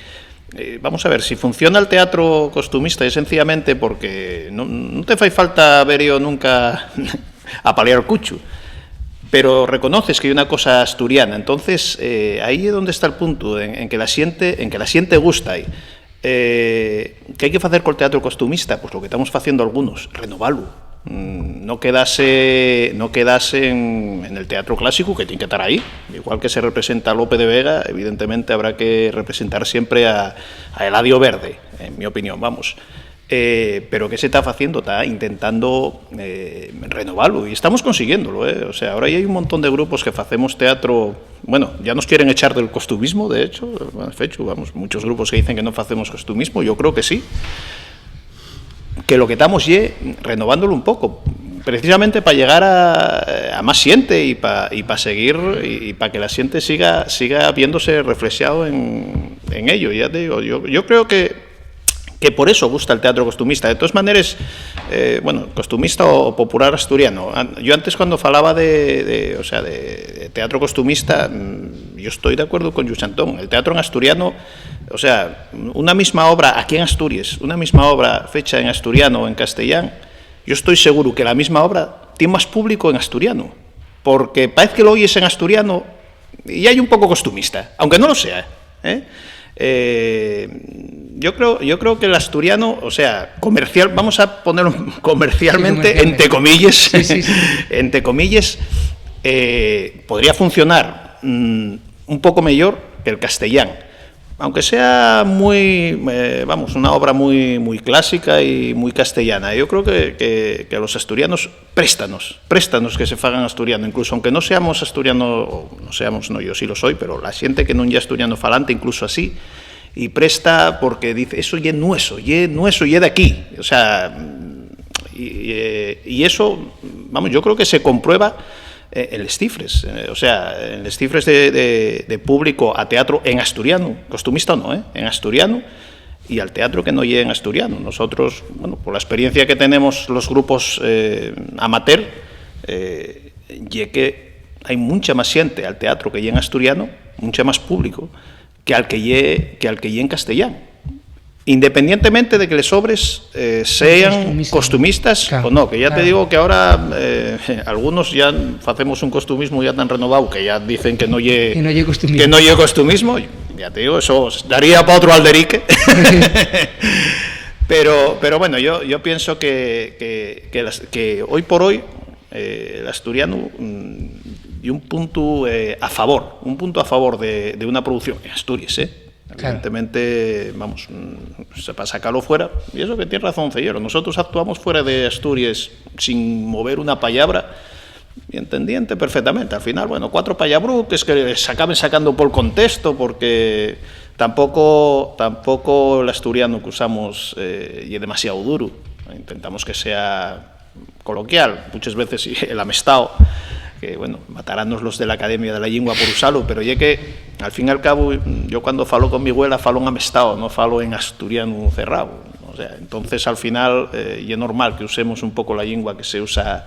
eh, vamos a ver, si funciona el teatro costumista es sencillamente porque no, no te fai falta ver yo nunca a paliar cuchu, pero reconoces que hay una cosa asturiana. Entonces, eh, ahí es donde está el punto, en, en que la siente, en que la siente gusta ahí. Eh, ¿qué hay que facer col teatro costumista? Pues lo que estamos haciendo algunos, renovalu. Mm, no quedase, no quedase en, en el teatro clásico, que tiene que estar ahí. Igual que se representa a Lope de Vega, evidentemente habrá que representar siempre a, a Eladio Verde, en mi opinión, vamos. Eh, pero ¿qué se está haciendo? Está intentando, eh, renovarlo, y estamos consiguiéndolo, ¿eh? O sea, ahora ya hay un montón de grupos que hacemos teatro. Bueno, ya nos quieren echar del costumismo, de hecho, bueno, fechu, vamos, muchos grupos que dicen que no hacemos costumismo, yo creo que sí. Que lo que estamos ye renovándolo un poco, precisamente para llegar a, a más gente y para y pa seguir y, y para que la gente siga, siga viéndose reflejado en, en ello. Ya te digo, yo, yo creo que, que por eso gusta el teatro costumista. De todas maneras, eh, bueno, costumista o, o popular asturiano. An-, yo antes cuando falaba de, de, o sea, de, de teatro costumista, mm, yo estoy de acuerdo con Lluís Antón. El teatro en asturiano, o sea, una misma obra aquí en Asturias, una misma obra fecha en asturiano o en castellán, yo estoy seguro que la misma obra tiene más público en asturiano, porque parece que lo oyes en asturiano y hay un poco costumista, aunque no lo sea, ¿eh? Eh, yo creo, yo creo que el asturiano, o sea, comercial, vamos a poner un, comercialmente, sí, comercialmente, entre comillas, sí, sí, sí, entre comillas, eh, podría funcionar, mm, un poco mejor que el castellán. Aunque sea muy, eh, vamos, una obra muy, muy clásica y muy castellana, yo creo que, que, que a los asturianos préstanos, préstanos que se fagan asturiano, incluso aunque no seamos asturiano, o no seamos, no, yo sí lo soy, pero la gente que no es asturiano falante, incluso así, y presta porque dice, "Eso ye nueso, ye nueso, ye de aquí". O sea, y, eh, y eso, vamos, yo creo que se comprueba, eh, en les cifres, eh, o sea, en les cifres de, de, de público a teatro en asturiano, costumista no, eh, en asturiano, y al teatro que no ye en asturiano. Nosotros, bueno, por la experiencia que tenemos los grupos, eh, amateur, eh, ye que hay mucha más gente al teatro que ye en asturiano, mucha más público, que al que ye, que al que ye en castellano. Independientemente de que les obres, eh, sean costumistas, costumistas, claro, o no, que ya te, claro, digo que ahora, eh, algunos ya facemos un costumismo ya tan renovado que ya dicen que no ye, que no ye costumismo, que no ye costumismo, ya te digo, eso daría pa otro Alderique. Pero, pero bueno, yo, yo pienso que, que, que las, que hoy por hoy, eh, el asturiano, mm, y un punto, eh, a favor, un punto a favor de, de una producción en Asturias, ¿eh? Claro. Evidentemente, vamos, mm, se pasa calor fuera, y eso que tiene razón Ceyero. Nosotros actuamos fuera de Asturias sin mover una palabra, y entendiente perfectamente. Al final, bueno, cuatro palabruques que se acaben sacando por contexto, porque tampoco, tampoco el asturiano que usamos, eh, ye demasiado duro. Intentamos que sea coloquial, muchas veces el amestao, que, bueno, matarános los de la Academia de la Lengua por usarlo, pero ye que, al fin y al cabo, yo cuando falo con mi abuela falo en amestao, no falo en asturiano cerrado. O sea, entonces, al final, eh, ye normal que usemos un poco la lengua que se usa,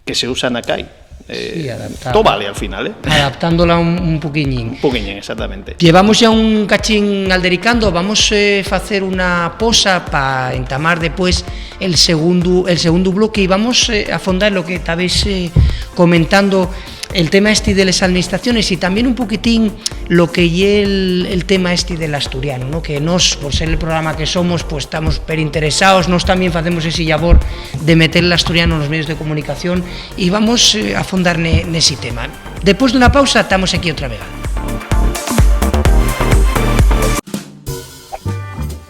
que se usa na cai. Eh, sí, adaptar. Todo vale al final, ¿eh? Adaptándola un, un poquiñín. Un poquiñín, exactamente. Llevamos ya un cachín aldericando, vamos, eh, facer una posa pa entamar después el segundo, el segundo bloque y vamos, eh, afondar lo que estabais, eh, comentando, el tema este de las administraciones y también un poquitín lo que ye el, el tema este del asturiano, ¿no? Que nos, por ser el programa que somos, pues estamos perinteresados, nos también facemos ese llabor de meter el asturiano en los medios de comunicación y vamos, eh, a afondar ne, nesi tema. Después d'una pausa, estamos aquí otra vegada.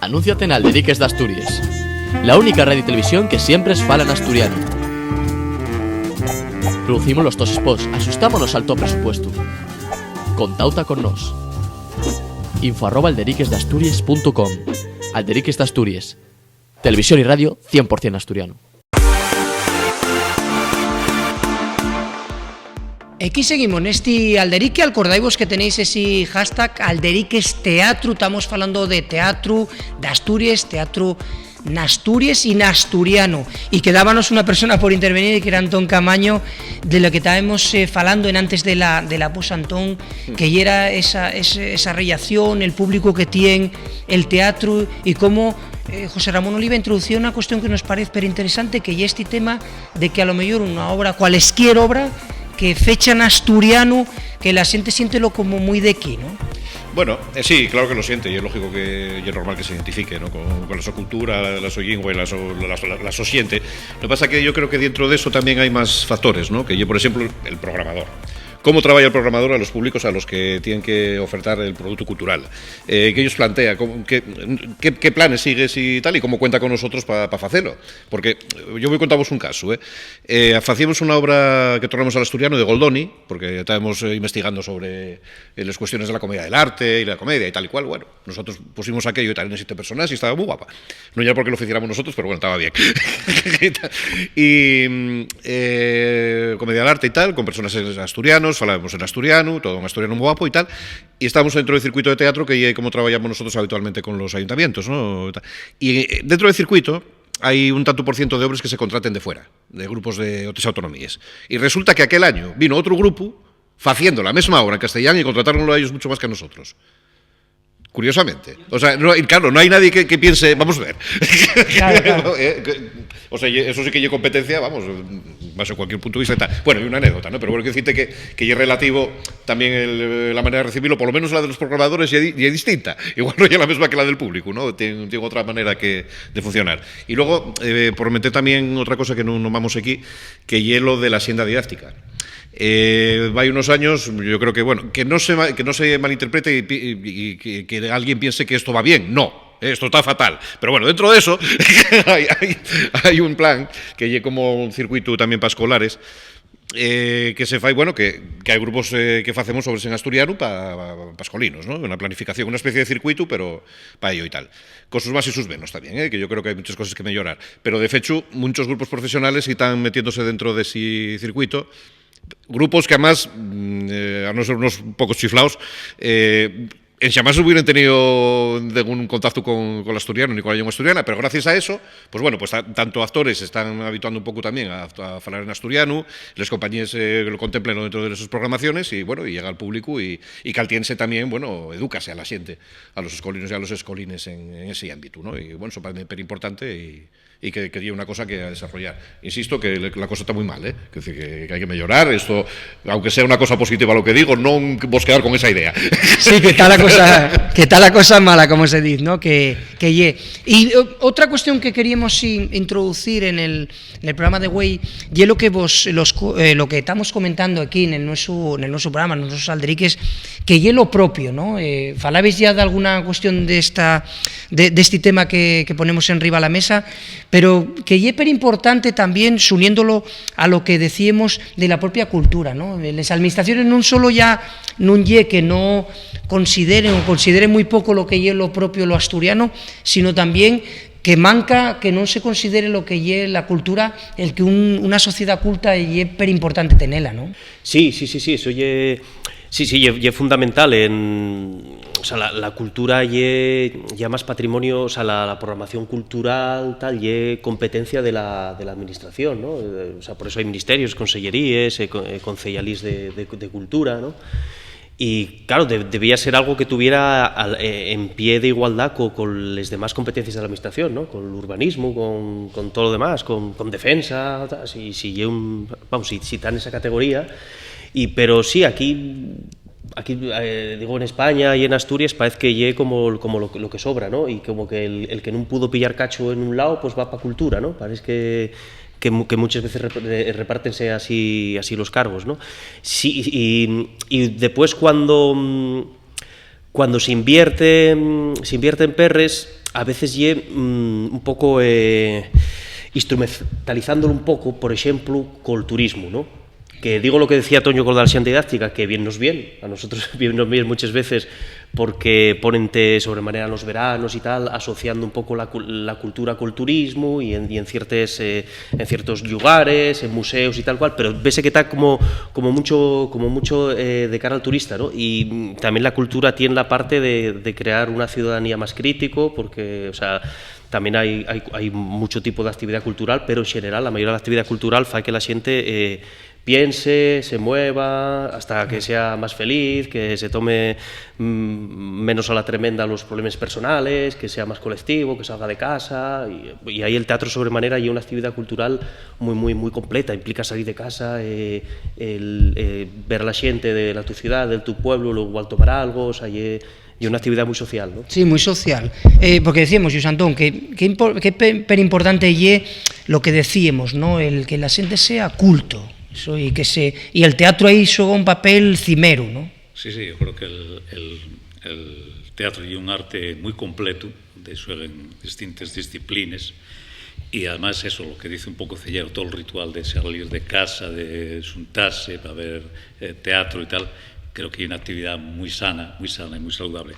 Anúnciate n'Alderiques d'Asturies, la única radio y televisión que siempre fala n'asturianu. Producimos los tos spots, axustámonos al to presupuestu. Contauta con nós. Info arroba alderiquesdasturies punto com. Alderiques d'Asturies. Televisión y radio cien por cien asturiano. Equí seguimos nesti Alderique. Alcordaivos que tenéis esi hashtag Alderiques Teatru. Tamos falando de teatru d'Asturies, teatru n'Asturies y n'asturianu. Y quedábanos una persona por intervenir, que era Antón Camaño, de lo que tábamos, eh, falando en antes de la, de la posa, Antón, que yera esa, ese, esa rellación, el público que tien el teatru y cómo, eh, José Ramón Oliva introducía una cuestión que nos parez perinteresante, que ye esti tema de que a lo mellor una obra, cualesquier obra, que fecha n'asturianu, que la xente siéntelo como mui d'equí, ¿no? Bueno, eh, sí, claro que lo siente, y es lógico que, y es normal que se identifique, ¿no? Con, con la so cultura, la, la so llingua y la so, la, la, la so xente. Lo que pasa que yo creo que dentro de eso también hay más factores, ¿no? Que yo, por ejemplo, el programador. ¿Cómo trabaja el programador a los públicos a los que tienen que ofertar el producto cultural? Eh, ¿qué ellos plantea? ¿Cómo- ¿Qué, qué, qué planes sigues y tal? ¿Y cómo cuenta con nosotros para facelo? Porque, eh, yo voy a contaros un caso, ¿eh? Eh, facíamos una obra que tornamos al asturiano de Goldoni, porque estábamos, eh, investigando sobre, eh, las cuestiones de la comedia del arte y la comedia y tal y cual. Bueno, nosotros pusimos aquello y tal en siete personas y estaba muy guapa. No ya porque lo hiciéramos nosotros, pero bueno, estaba bien. Y, mm, eh, comedia del arte y tal, con personajes asturianos, falábamos en asturiano, todo en asturiano muy guapo y tal. Y estábamos dentro del circuito de teatro, que ye como trabajamos nosotros habitualmente con los ayuntamientos, ¿no? Y, eh, dentro del circuito hay un tanto por ciento de obras que se contraten de fuera, de grupos de otras autonomías. Y resulta que aquel año vino otro grupo faciendo la misma obra en castellano y contrataronlo a ellos mucho más que a nosotros. Curiosamente. O sea, no, y claro, no hay nadie que, que piense, vamos a ver. Claro, claro. Eh, que- o sea, ye- eso sí que ye competencia, vamos, más en cualquier punto de vista y tal. Bueno, y una anécdota, ¿no? Pero bueno, quiero decirte que, que ye relativo también el- la manera de recibirlo, por lo menos la de los programadores ya, di- ya es distinta. Igual no es la misma que la del público, ¿no? Tiene, tiene otra manera que, de funcionar. Y luego, eh, por meter también otra cosa que no nomamos aquí, que ye lo de la senda didáctica. Eh, hay unos años, yo creo que, bueno, que no se, ma- que no se malinterprete y, pi- y- y que, que alguien piense que esto va bien. No, esto está fatal. Pero bueno, dentro de eso hay, hay- hay un plan que lle como un circuito también para escolares, eh, que se fai, bueno, que, que hay grupos, eh, que facemos sobre en asturiano para pa, pa escolinos, ¿no? Una planificación, una especie de circuito, pero para ello y tal. Con sus más y sus menos también, ¿eh? Que yo creo que hay muchas cosas que mejorar. Pero de hecho, muchos grupos profesionales están metiéndose dentro de ese circuito. Grupos que además, mm, eh, a no ser unos pocos chiflaos, eh, en jamás hubieran tenido ningún contacto con, con el asturiano ni con la lengua asturiana, pero gracias a eso, pues bueno, pues ta- tanto actores se están habituando un poco también a, a hablar en asturiano, las compañías, eh, lo contemplan dentro de sus programaciones y bueno, y llega al público y, y caltiense también, bueno, edúcase a la gente, a los escolinos y a los escolines en, en ese ámbito, ¿no? Y bueno, eso para mí es importante y, y que, que ye una cosa que a desarrollar. Insisto que le- la cosa está muy mal, ¿eh? Que, que, que hay que mejorar esto, aunque sea una cosa positiva lo que digo, no vos quedar con esa idea. Sí, que está la cosa, que está la cosa mala, como se dice, ¿no? Que, que ye. Y, eh, otra cuestión que queríamos in- introducir en el, en el programa de güei ye lo que vos, los co- eh, lo que estamos comentando aquí en el nuestro, en el nuestro programa, en los nuestros alderiques, que ye lo propio, ¿no? Eh, falabes ya de alguna cuestión de esta, de, de este tema que, que ponemos en riba la mesa, pero que ye per importante también, suniéndolo a lo que decíamos de la propia cultura, ¿no? Les administraciones non solo ya nun ye que no consideren o consideren muy poco lo que ye lo propio lo asturiano, sino también que manca que non se considere lo que ye la cultura, el que un- una sociedad culta ye per importante tenela, ¿no? Sí, sí, sí, sí, eso ye, sí, sí, ye, ye fundamental en, o sea, la, la cultura ye, ya más patrimonio, o sea, la, la programación cultural, tal, ye competencia de la, de la administración, ¿no? Eh, o sea, por eso hay ministerios, conselleríes, eh, co- eh, conceyalís de, de- de cultura, ¿no? Y claro, de- debía ser algo que tuviera al- eh, en pie de igualdad co- con las demás competencias de la administración, ¿no? Con el urbanismo, con, con todo lo demás, con, con defensa, ta- si, si ye un, vamos, si, si está en esa categoría. Y, pero sí, aquí, aquí eh, digo, en España y en Asturias parece que ye como, como lo, lo que sobra, ¿no? Y como que el, el que no pudo pillar cacho en un lado, pues va para cultura, ¿no? Parece que, que, mu- que muchas veces rep- re- repártense así, así los cargos, ¿no? Sí, y, y después cuando, mm, cuando se invierte, mm, se invierte en perres, a veces ye mm, un poco eh, instrumentalizándolo un poco, por ejemplo, col turismo, ¿no? Que digo lo que decía Toño con la xente didáctica, que bien nos bien, a nosotros bien nos bien muchas veces, porque ponente sobremanera en los veranos y tal, asociando un poco la, cul- la cultura col turismo y en, y en ciertes, eh, en ciertos lugares, en museos y tal cual, pero vese que está como, como mucho, como mucho eh, de cara al turista, ¿no? Y mm, también la cultura tiene la parte de, de crear una ciudadanía más crítico, porque, o sea, también hay, hay, hay mucho tipo de actividad cultural, pero en general la mayoría de la actividad cultural fa que la gente eh, piense, se mueva, hasta que sea más feliz, que se tome mm, menos a la tremenda los problemas personales, que sea más colectivo, que salga de casa. Y, y ahí el teatro sobremanera y una actividad cultural muy, muy, muy completa. Implica salir de casa, eh, el, eh, ver a la gente de la tu ciudad, del tu pueblo, luego al tomar algo, o sea, y, y una actividad muy social, ¿no? Sí, muy social. Eh, porque decíamos, Xosé Antón, que, que, impor- que pe- perimportante ye lo que decíamos, ¿no? El que la gente sea culto, eso, y que se, y el teatro ahí xoga un papel cimeru, ¿no? Sí, sí, yo creo que el, el, el teatro ye un arte muy completo, de xueguen distintas disciplines, y además eso, lo que dice un poco Ceyero, todo el ritual de salir de casa, de xuntarse para ver eh, teatro y tal, creo que es una actividad muy sana, muy sana y muy saludable.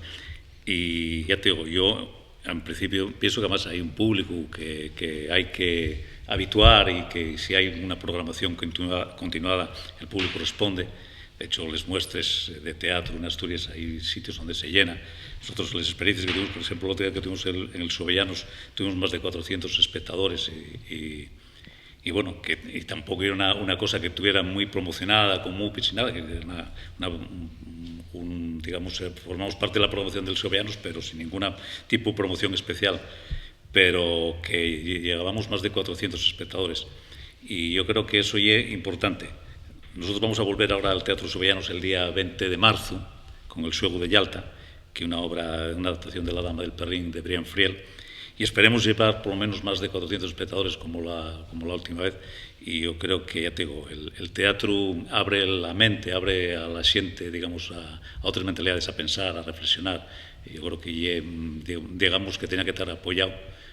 Y ya te digo, yo en principio pienso que además hay un público que, que hay que habituar y que si hay una programación continua- continuada, el público responde. De hecho, les muestres de teatro en Asturias hay sitios donde se llena. Nosotros, las experiencias que tuvimos, por ejemplo, el otro día que tuvimos el- en el Sobellanos, tuvimos más de cuatrocientos espectadores y, y- y bueno, que y tampoco era una, una cosa que tuviera muy promocionada, con Muppets y nada, que era una, una- un- un- digamos, eh, formamos parte de la promoción del Sobellanos, pero sin ningún tipo de promoción especial, pero que lle- llegábamos más de cuatrocientos espectadores. Y yo creo que eso es importante. Nosotros vamos a volver ahora al Teatro Sobellanos el día veinte de marzo con El Xuegu de Yalta, que es una obra, una adaptación de La Dama del Perrín de Brian Friel, y esperemos llevar por lo menos más de cuatrocientos espectadores como la, como la última vez. Y yo creo que, ya te digo, el, el teatro abre la mente, abre a la gente, digamos, a, a otras mentalidades, a pensar, a reflexionar. Y yo creo que ye, mm, di- digamos que tenía que estar apoyado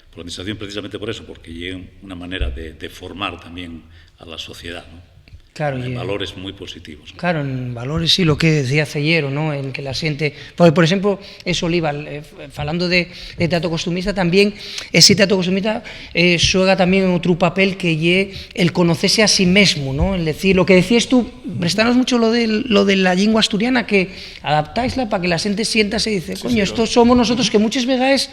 por la administración precisamente por eso, porque ye una manera de, de formar también a la sociedad, ¿no? Claro, en valores muy positivos, ¿no? Claro, en valores, sí, lo que decía Ceyero, ¿no? En que la gente, porque, por ejemplo, eso, Oliva, eh, falando de, de teatro costumista, también ese teatro costumista eh, xuega también otro papel que ye el conocerse a sí mismo, ¿no? Es decir, lo que decías tú, prestanos mucho lo de, lo de la lengua asturiana, que adaptáisla para que la gente sienta y dice, coño, estos somos nosotros, que muchas veces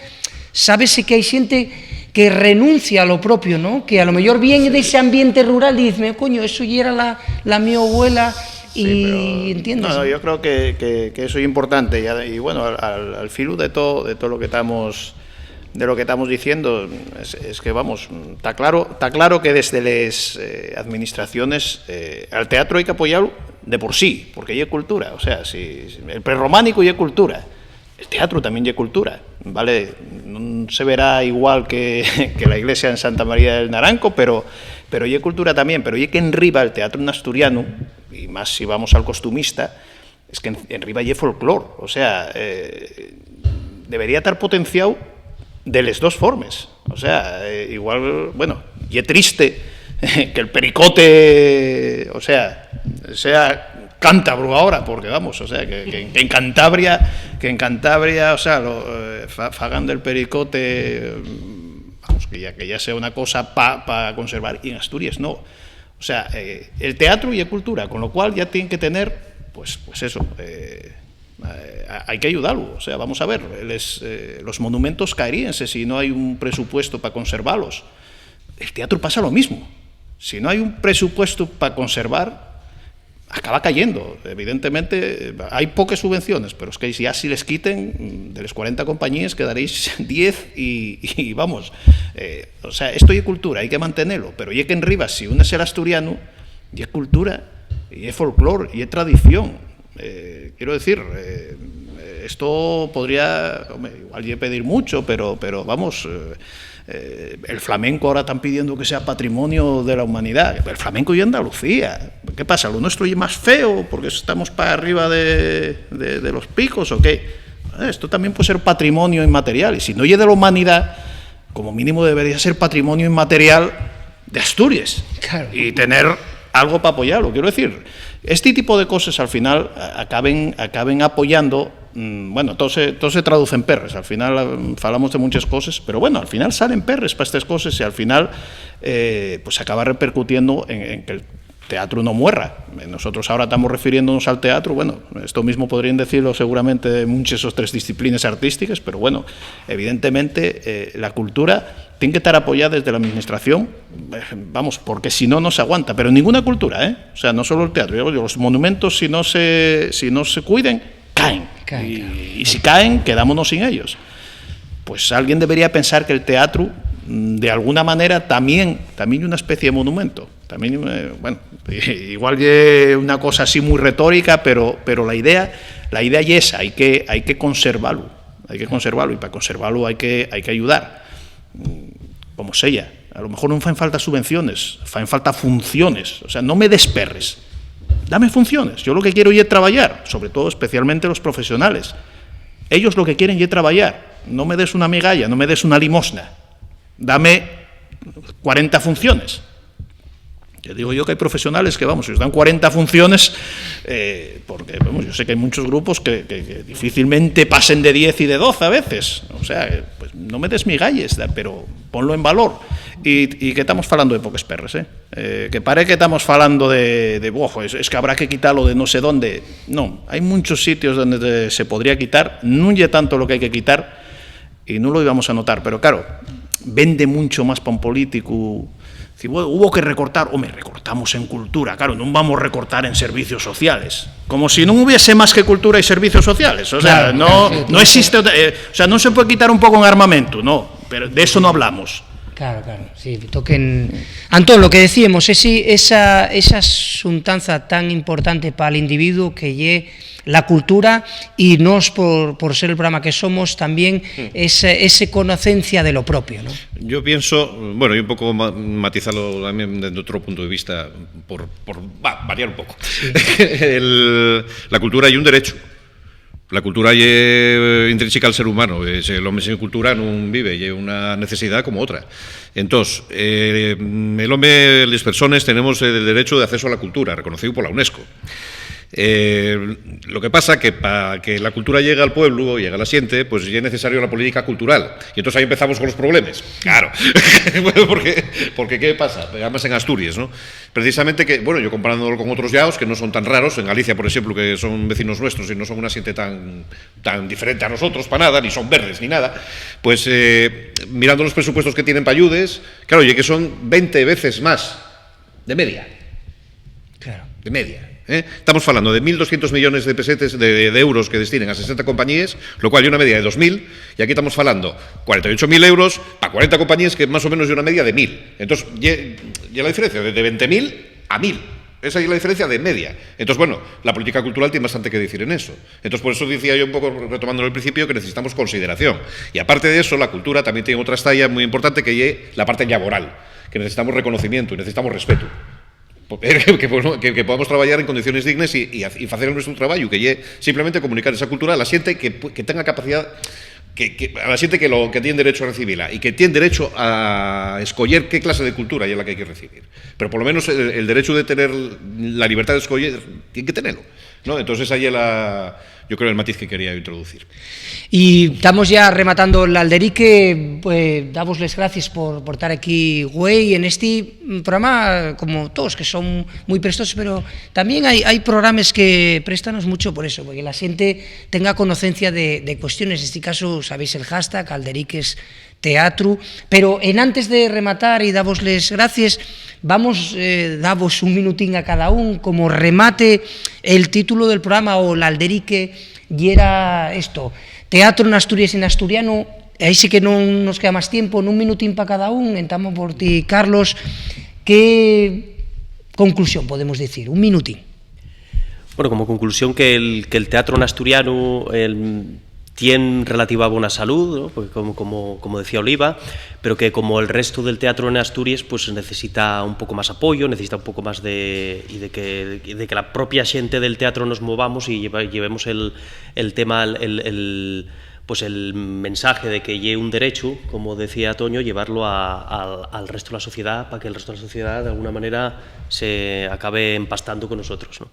sabes que hay gente que renuncia a lo propio, ¿no? Que a lo mejor viene de ese ambiente rural y dice, coño, eso ya era la, la mi abuela y, sí, pero, ¿entiendes? No, no, yo creo que, que, que eso es importante y, y bueno, al, al, al filu de todo, de todo lo que estamos de lo que estamos diciendo es, es que, vamos, está claro, está claro que desde las eh, administraciones eh, al teatro hay que apoyarlo de por sí, porque es cultura, o sea, si, si el prerrománico es cultura, el teatro también es cultura, ¿vale? No se verá igual que, que la iglesia en Santa María del Naranco, pero, pero es cultura también, pero es que enriba el teatro en asturiano, y más si vamos al costumista, es que en, en riba ye folclor, o sea, eh, debería estar potenciado de les dos formes. O sea, eh, igual, bueno, ye triste que el pericote, o sea, sea cántabro ahora, porque vamos, o sea, que, que- que en Cantabria, que en Cantabria, o sea, lo, eh, fa- fagan del pericote, mm, vamos, que ya, que ya sea una cosa para conservar, y en Asturias no. O sea, eh, el teatro y es cultura, con lo cual ya tienen que tener, pues, pues eso, eh, eh, hay que ayudarlo. O sea, vamos a ver, les, eh, los monumentos caeríense si no hay un presupuesto para conservarlos. El teatro pasa lo mismo. Si no hay un presupuesto para conservar, acaba cayendo. Evidentemente, eh, hay pocas subvenciones, pero es que ya si les quiten, mm, de las cuarenta compañías quedaréis diez y, y vamos, eh, o sea, esto es cultura, hay que mantenerlo, pero ya que en Rivas, si uno es el asturiano, y es cultura, y es folclore, y es tradición. Eh, quiero decir, eh, esto podría, hombre, igual ye pedir mucho, pero, pero vamos, eh, eh, el flamenco ahora están pidiendo que sea patrimonio de la humanidad. El flamenco y Andalucía. ¿Qué pasa? ¿Lo nuestro es más feo porque estamos para arriba de, de- de los picos o qué? Eh, esto también puede ser patrimonio inmaterial. Y si no es de la humanidad, como mínimo debería ser patrimonio inmaterial de Asturias. Claro. Y tener Algo pa apoyalo, quiero decir, este tipo de coses al final a-, acaben, acaben apoyando, mm, bueno, todo se, todo se traduce en perres, al final, mm, falamos de munches coses, pero bueno, al final salen perres pa estes coses y al final, eh, pues acaba repercutiendo en, en que el teatro no muerra. Eh, nosotros ahora tamos refiriéndonos al teatro, bueno, esto mismo podríen decirlo seguramente munches otres disciplines artístiques, pero bueno, evidentemente, eh, la cultura tien que tar apoyada desde la administración, eh, vamos, porque si no, no se aguanta. Pero ninguna cultura, ¿eh? O sea, no solo el teatro, digo yo, los monumentos, si no se, si no se cuiden, caen. Caen, y, claro. Y si caen, quedámonos sin ellos. Pues alguien debería pensar que el teatro, mm, de alguna manera, también, también es una especie de monumento. También, eh, bueno, igual ye una cosa así muy retórica, pero, pero la idea, la idea ye esa, hay que, hay que conservarlo. Hay que conservarlo, y pa conservarlo hay que, hay que ayudar. Mm, como sea. A lo mejor nun faen falta subvenciones, faen falta funciones. O sea, no me des perres. Dame funciones. Yo lo que quiero ye trabayar, sobre todo, especialmente los profesionales. Ellos lo que quieren ye trabayar. No me des una migalla, no me des una limosna. Dame cuarenta funciones. Ya digo yo que hay profesionales que, vamos, si os dan cuarenta funciones, eh, porque, vamos, yo sé que hay muchos grupos que, que, que difícilmente pasen de diez y de doce a veces. O sea, eh, pues no me des migalles, da-, pero ponlo en valor. Y, y que estamos falando de poques perres, ¿eh? Eh, que pare que estamos falando de, de, "Bojo, es, es que habrá que quitarlo de no sé dónde". No, hay muchos sitios donde se podría quitar, nun ye tanto lo que hay que quitar, y nun lo íbamos a notar, pero claro, vende muncho más pa un políticu. Si hubo, hubo que recortar, home, recortamos en cultura, claro, nun vamos a recortar en servicios sociales. Como si nun hubiese más que cultura y servicios sociales. O sea, claro, no, claro, sí, no existe otra, eh, o sea, no se puede quitar un poco en armamento, no, pero de eso no hablamos. Claro, claro, sí, toquen. Antón, lo que decíamos, esi, esa, esa xuntanza tan importante pa'l individuo que ye la cultura y nos, por, por ser el programa que somos, también ese, ese conocencia de lo propio, ¿no? Yo pienso, bueno, y un poco ma-, matizarlo también desde otro punto de vista, por, por va-, variar un poco. El, la cultura y un derecho. La cultura ye, eh, intrínseca al ser humano. Eh, si el home sin cultura nun vive, ye una necesidad como otra. Entós, eh, el home, les persones, tenemos el derecho de acceso a la cultura, reconocido por la UNESCO. Eh, lo que pasa que pa que la cultura llegue al pueblo, llegue a la xente, pues ye necesario la política cultural. Y entonces ahí empezamos con los problemas. Claro. Porque, porque ¿qué pasa? Además en Asturias, ¿no? Precisamente que, bueno, yo comparándolo con otros llaos que no son tan raros, en Galicia, por exemplu, que son vecinos nuestros y no son una xente tan, tan diferente a nosotros pa nada, ni son verdes ni nada, pues, eh, mirando los presupuestos que tienen pa ayudes, claro, ye que son veinte veces más, de media. Claro. De media, ¿eh? Estamos falando de mil doscientos millones de pesetes, de, de euros que destinen a sesenta compañíes, lo cual ye una media de dos mil, y aquí estamos falando cuarenta y ocho mil euros pa cuarenta compañíes, que más o menos ye una media de mil. Entós, ye, ye la diferencia de, de veinte mil a mil. Esa ye la diferencia de media. Entós, bueno, la política cultural tiene bastante que decir en eso. Entós, por eso decía yo un poco, retomando el principio, que necesitamos consideración. Y aparte de eso, la cultura también tiene otra estaya muy importante, que ye la parte laboral, que necesitamos reconocimiento y necesitamos respeto. Que, que, que, que podamos trabajar en condiciones dignes y, y, y facer el nuestro trabajo, que ye simplemente comunicar esa cultura a la xente que, pu-, que tenga capacidad, que, que, a la xente que, lo, que tiene derecho a recibirla y que tiene derecho a escoger qué clase de cultura ye la que hay que recibir. Pero por lo menos el, el derecho de tener la libertad de escoger tiene que tenerlo, ¿no? Entonces ahí la, yo creo el matiz que quería introducir. Y estamos ya rematando l'Alderique, eh, davos les gracies por, por tar aquí güei en esti programa, como todos, que son mui prestosos, pero tamién hai, hai programes que préstanos mucho por eso, porque la xente tenga conocencia de, de cuestiones. Nesti caso, sabéis el hashtag, Alderiques Teatru, pero enantes de rematar y davos les gracies, vamos, eh, davos un minutín a cada un, como remate, el título del programa o l'Alderique yera esto, Teatro en Asturias y en asturiano. Ahí sí que non nos queda más tiempo, nun minutín pa cada un, entamos por ti, Carlos. ¿Qué conclusión podemos dicir? Un minutín. Bueno, como conclusión, que el, que el teatro en asturiano, el, tien relativa bona salud, ¿no? Porque como, como, como decía Oliva, pero que como el resto del teatro en Asturias, pues necesita un poco más apoyo, necesita un poco más de, y de que, y de que la propia xente del teatro nos movamos y lleva-, llevemos el, el tema, el, el, el, pues el mensaje de que ye un derechu, como decía Toño, llevarlo a, al, al resto de la sociedad, pa que el resto de la sociedad, de alguna manera, se acabe empastando con nosotros, ¿no?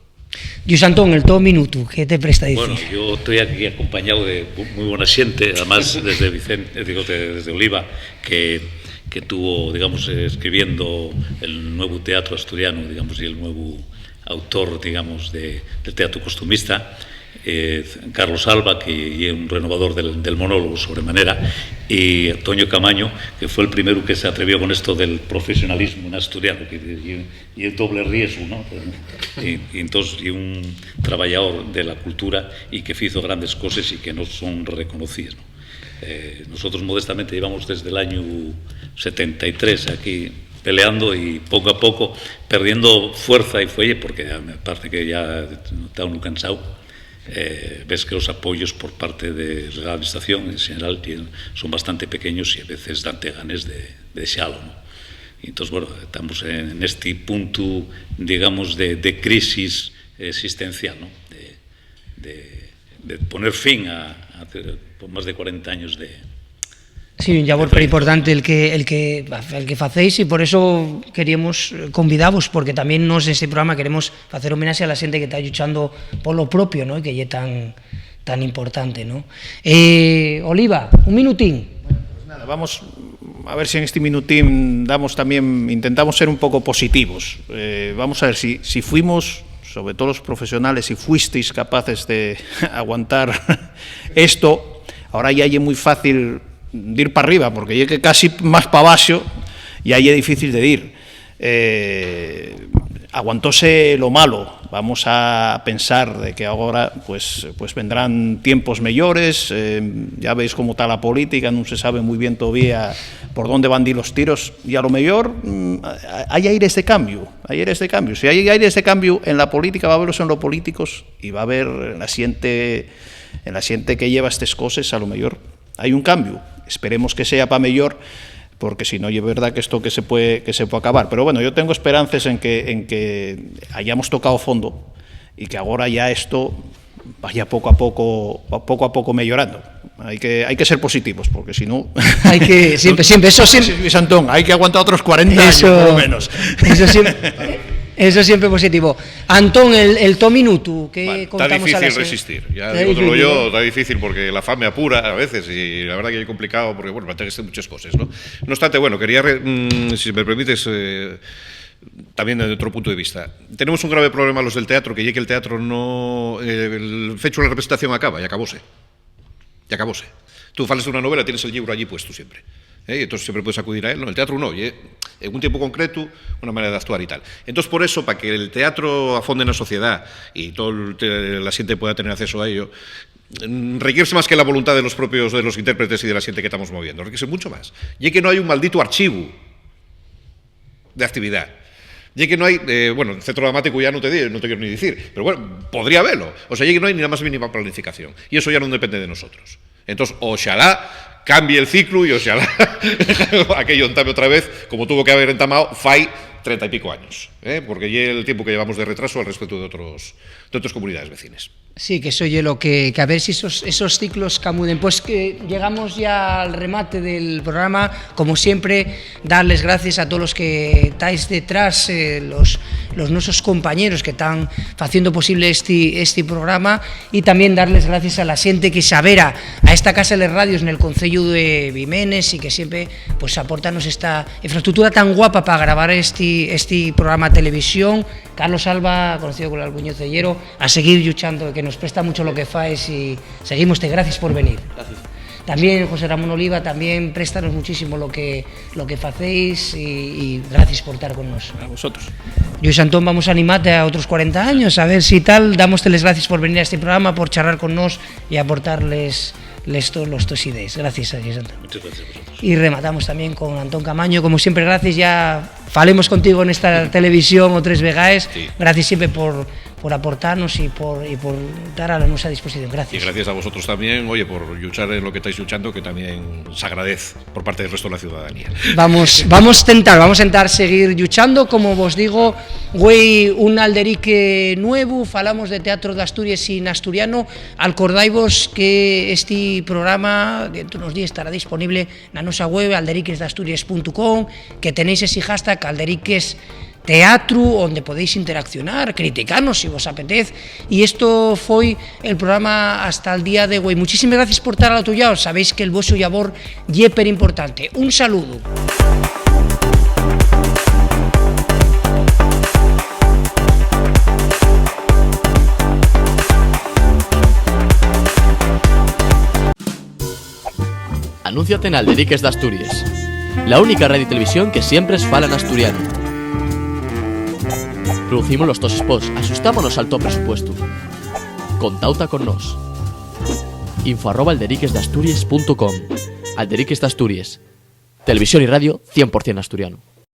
Lluís Antón, el to minutu, ¿qué te presta dicir? Bueno, yo estoy aquí acompañado de bu-, muy buena xente, además desde Vicente, digo, de- desde Oliva, que, que tuvo, digamos, eh, escribiendo el nuevo teatro asturiano, digamos, y el nuevo autor, digamos, de, del teatro costumista, eh, Carlos Alba, que ye un renovador del, del monólogo sobremanera, y Antonio Camaño, que fue el primero que se atrevió con esto del profesionalismo en asturiano, que ye, ye doble riesgo, ¿no? Y, y entonces, y un trabajador de la cultura y que hizo grandes cosas y que no son reconocidas, ¿no? Eh, nosotros modestamente llevamos desde el año setenta y tres aquí peleando y poco a poco perdiendo fuerza y fuelle, porque ya me parece que ya está uno cansado. Eh, ves que los apoyos por parte de la administración en general tienen- son bastante pequeños y a veces dante ganes de, de xalo, ¿no? Y entonces, bueno, estamos en, en este punto, digamos, de, de crisis existencial, ¿no? De, de, de poner fin a, a, por más de cuarenta años de, Sí, un llabor importante el que, el que, el que facéis, y por eso queríamos convidavos, porque también nos en este programa queremos facer homenaxe a la xente que está luchando por lo propio, ¿no? Y que ye tan, tan importante, ¿no? Eh, Oliva, un minutín. Nada, vamos a ver si en este minutín damos también, intentamos ser un poco positivos. Eh, vamos a ver si, si fuimos, sobre todo los profesionales, si fuisteis capaces de aguantar esto, ahora ya es muy fácil ir para arriba, porque ya que casi más para abajo ya es difícil de ir. Eh, aguantóse lo malo. Vamos a pensar de que ahora pues, pues vendrán tiempos mellores. Eh, ya veis cómo está la política, no se sabe muy bien todavía por dónde van a ir los tiros. Y a lo mejor mm, hay aires de cambio. Hay aires de cambio. Si hay aires de cambio en la política, va a haberlos en los políticos y va a haber en la gente, en la gente que lleva estas cosas, a lo mejor hay un cambio. Esperemos que sea para mejor, porque si no, es verdad que esto que se puede, que se puede acabar. Pero bueno, yo tengo esperanzas en que, en que hayamos tocado fondo y que ahora ya esto vaya poco a poco, poco a poco mejorando. Hay que, hay que ser positivos, porque si no... Hay que, siempre, siempre, eso siempre... Luis Antón, hay que aguantar otros cuarenta años, por lo menos. Eso siempre, eso siempre positivo. Antón, el, el to minutu, ¿qué Bueno, está contamos a la difícil se- resistir. Ya Está digo, te lo difícil, yo, ¿eh? Está difícil porque la fame apura a veces y la verdad que es complicado porque, bueno, plantearse muchas cosas, ¿no? No obstante, bueno, quería, re- mm, si me permites, eh, también de otro punto de vista. Tenemos un grave problema los del teatro, que ya que el teatro no... eh, el fecho de la representación acaba y acabóse. Y acabóse. Tú fales de una novela, tienes el libro allí puesto siempre. ¿Eh? Y entonces siempre puedes acudir a él. No, el teatro no, y, eh, en un tiempo concreto, una manera de actuar y tal. Entonces, por eso, para que el teatro afonde en la sociedad y toda la gente pueda tener acceso a ello, mm, requiere más que la voluntad de los propios, de los intérpretes y de la gente que estamos moviendo. Requiere mucho más. Y es que no hay un maldito archivo de actividad. Y es que no hay, eh, bueno, el centro dramático ya no te, di- no te quiero ni decir, pero bueno, podría haberlo. O sea, y es que no hay ni la más mínima planificación. Y eso ya no depende de nosotros. Entonces, ojalá cambie el ciclo y ojalá aquello entame otra vez, como tuvo que haber entamado, fai treinta y pico años, ¿eh? Porque ya el tiempo que llevamos de retraso al respecto de otros, de otras comunidades vecinas. Sí, que eso ye lo que, que a ver si esos, esos ciclos camuden. Pues que llegamos ya al remate del programa. Como siempre, darles gracias a todos los que estáis detrás, eh, los, los nuestros compañeros que están haciendo posible este, este programa, y también darles gracias a la gente que se avera a esta Casa de Radios en el Concello de Vimenes y que siempre pues aportanos esta infraestructura tan guapa para grabar este, este programa de televisión. Carlos Alba, conocido como el Albuño Cellero, a seguir luchando, que nos presta mucho lo que faes y seguimos, te gracias por venir. También José Ramón Oliva, también préstanos muchísimo lo que, lo que facéis y, y gracias por estar con nos. A vosotros. Luis Antón, vamos a animarte a otros cuarenta años, a ver si tal, damos les gracias por venir a este programa, por charlar con nos y aportarles les to- los tos ideas. Gracias, Luis Antón. Muchas gracias a vosotros. Y rematamos también con Antón Camaño, como siempre, gracias, ya falemos contigo en esta televisión o tres vegaes. Gracias siempre por, por aportarnos y por, y por dar a la nuestra disposición. Gracias. Y gracias a vosotros también, oye, por luchar en lo que estáis luchando, que también se agradece por parte del resto de la ciudadanía. Vamos, vamos tentar, vamos tentar seguir lluchando. Como vos digo, güei, un Alderique nuevu, falamos de teatro d'Asturies y n'asturiano. Alcordaivos que esti programa dentro d'unos díes estará disponible na nosa web, alderiquesdasturies punto com, que tenéis esi hashtag Alderiques Teatru, onde podéis interaccionar, criticarnos si vos apetez. Y esto foi el programa hasta el día de güei. Muchísimes gracias por tar al otro llau. Sabéis que el vuesu llabor ye perimportante. Un saludu. Anúnciate n'Alderiques d'Asturies, la única radio y televisión que siempre fala n'asturianu. Producimos los tos spots, axustámonos al to presupuestu. Contauta con nós. Info arroba alderiquesdasturies punto com. Alderiques d'Asturies. Televisión y radio cien por cien asturiano.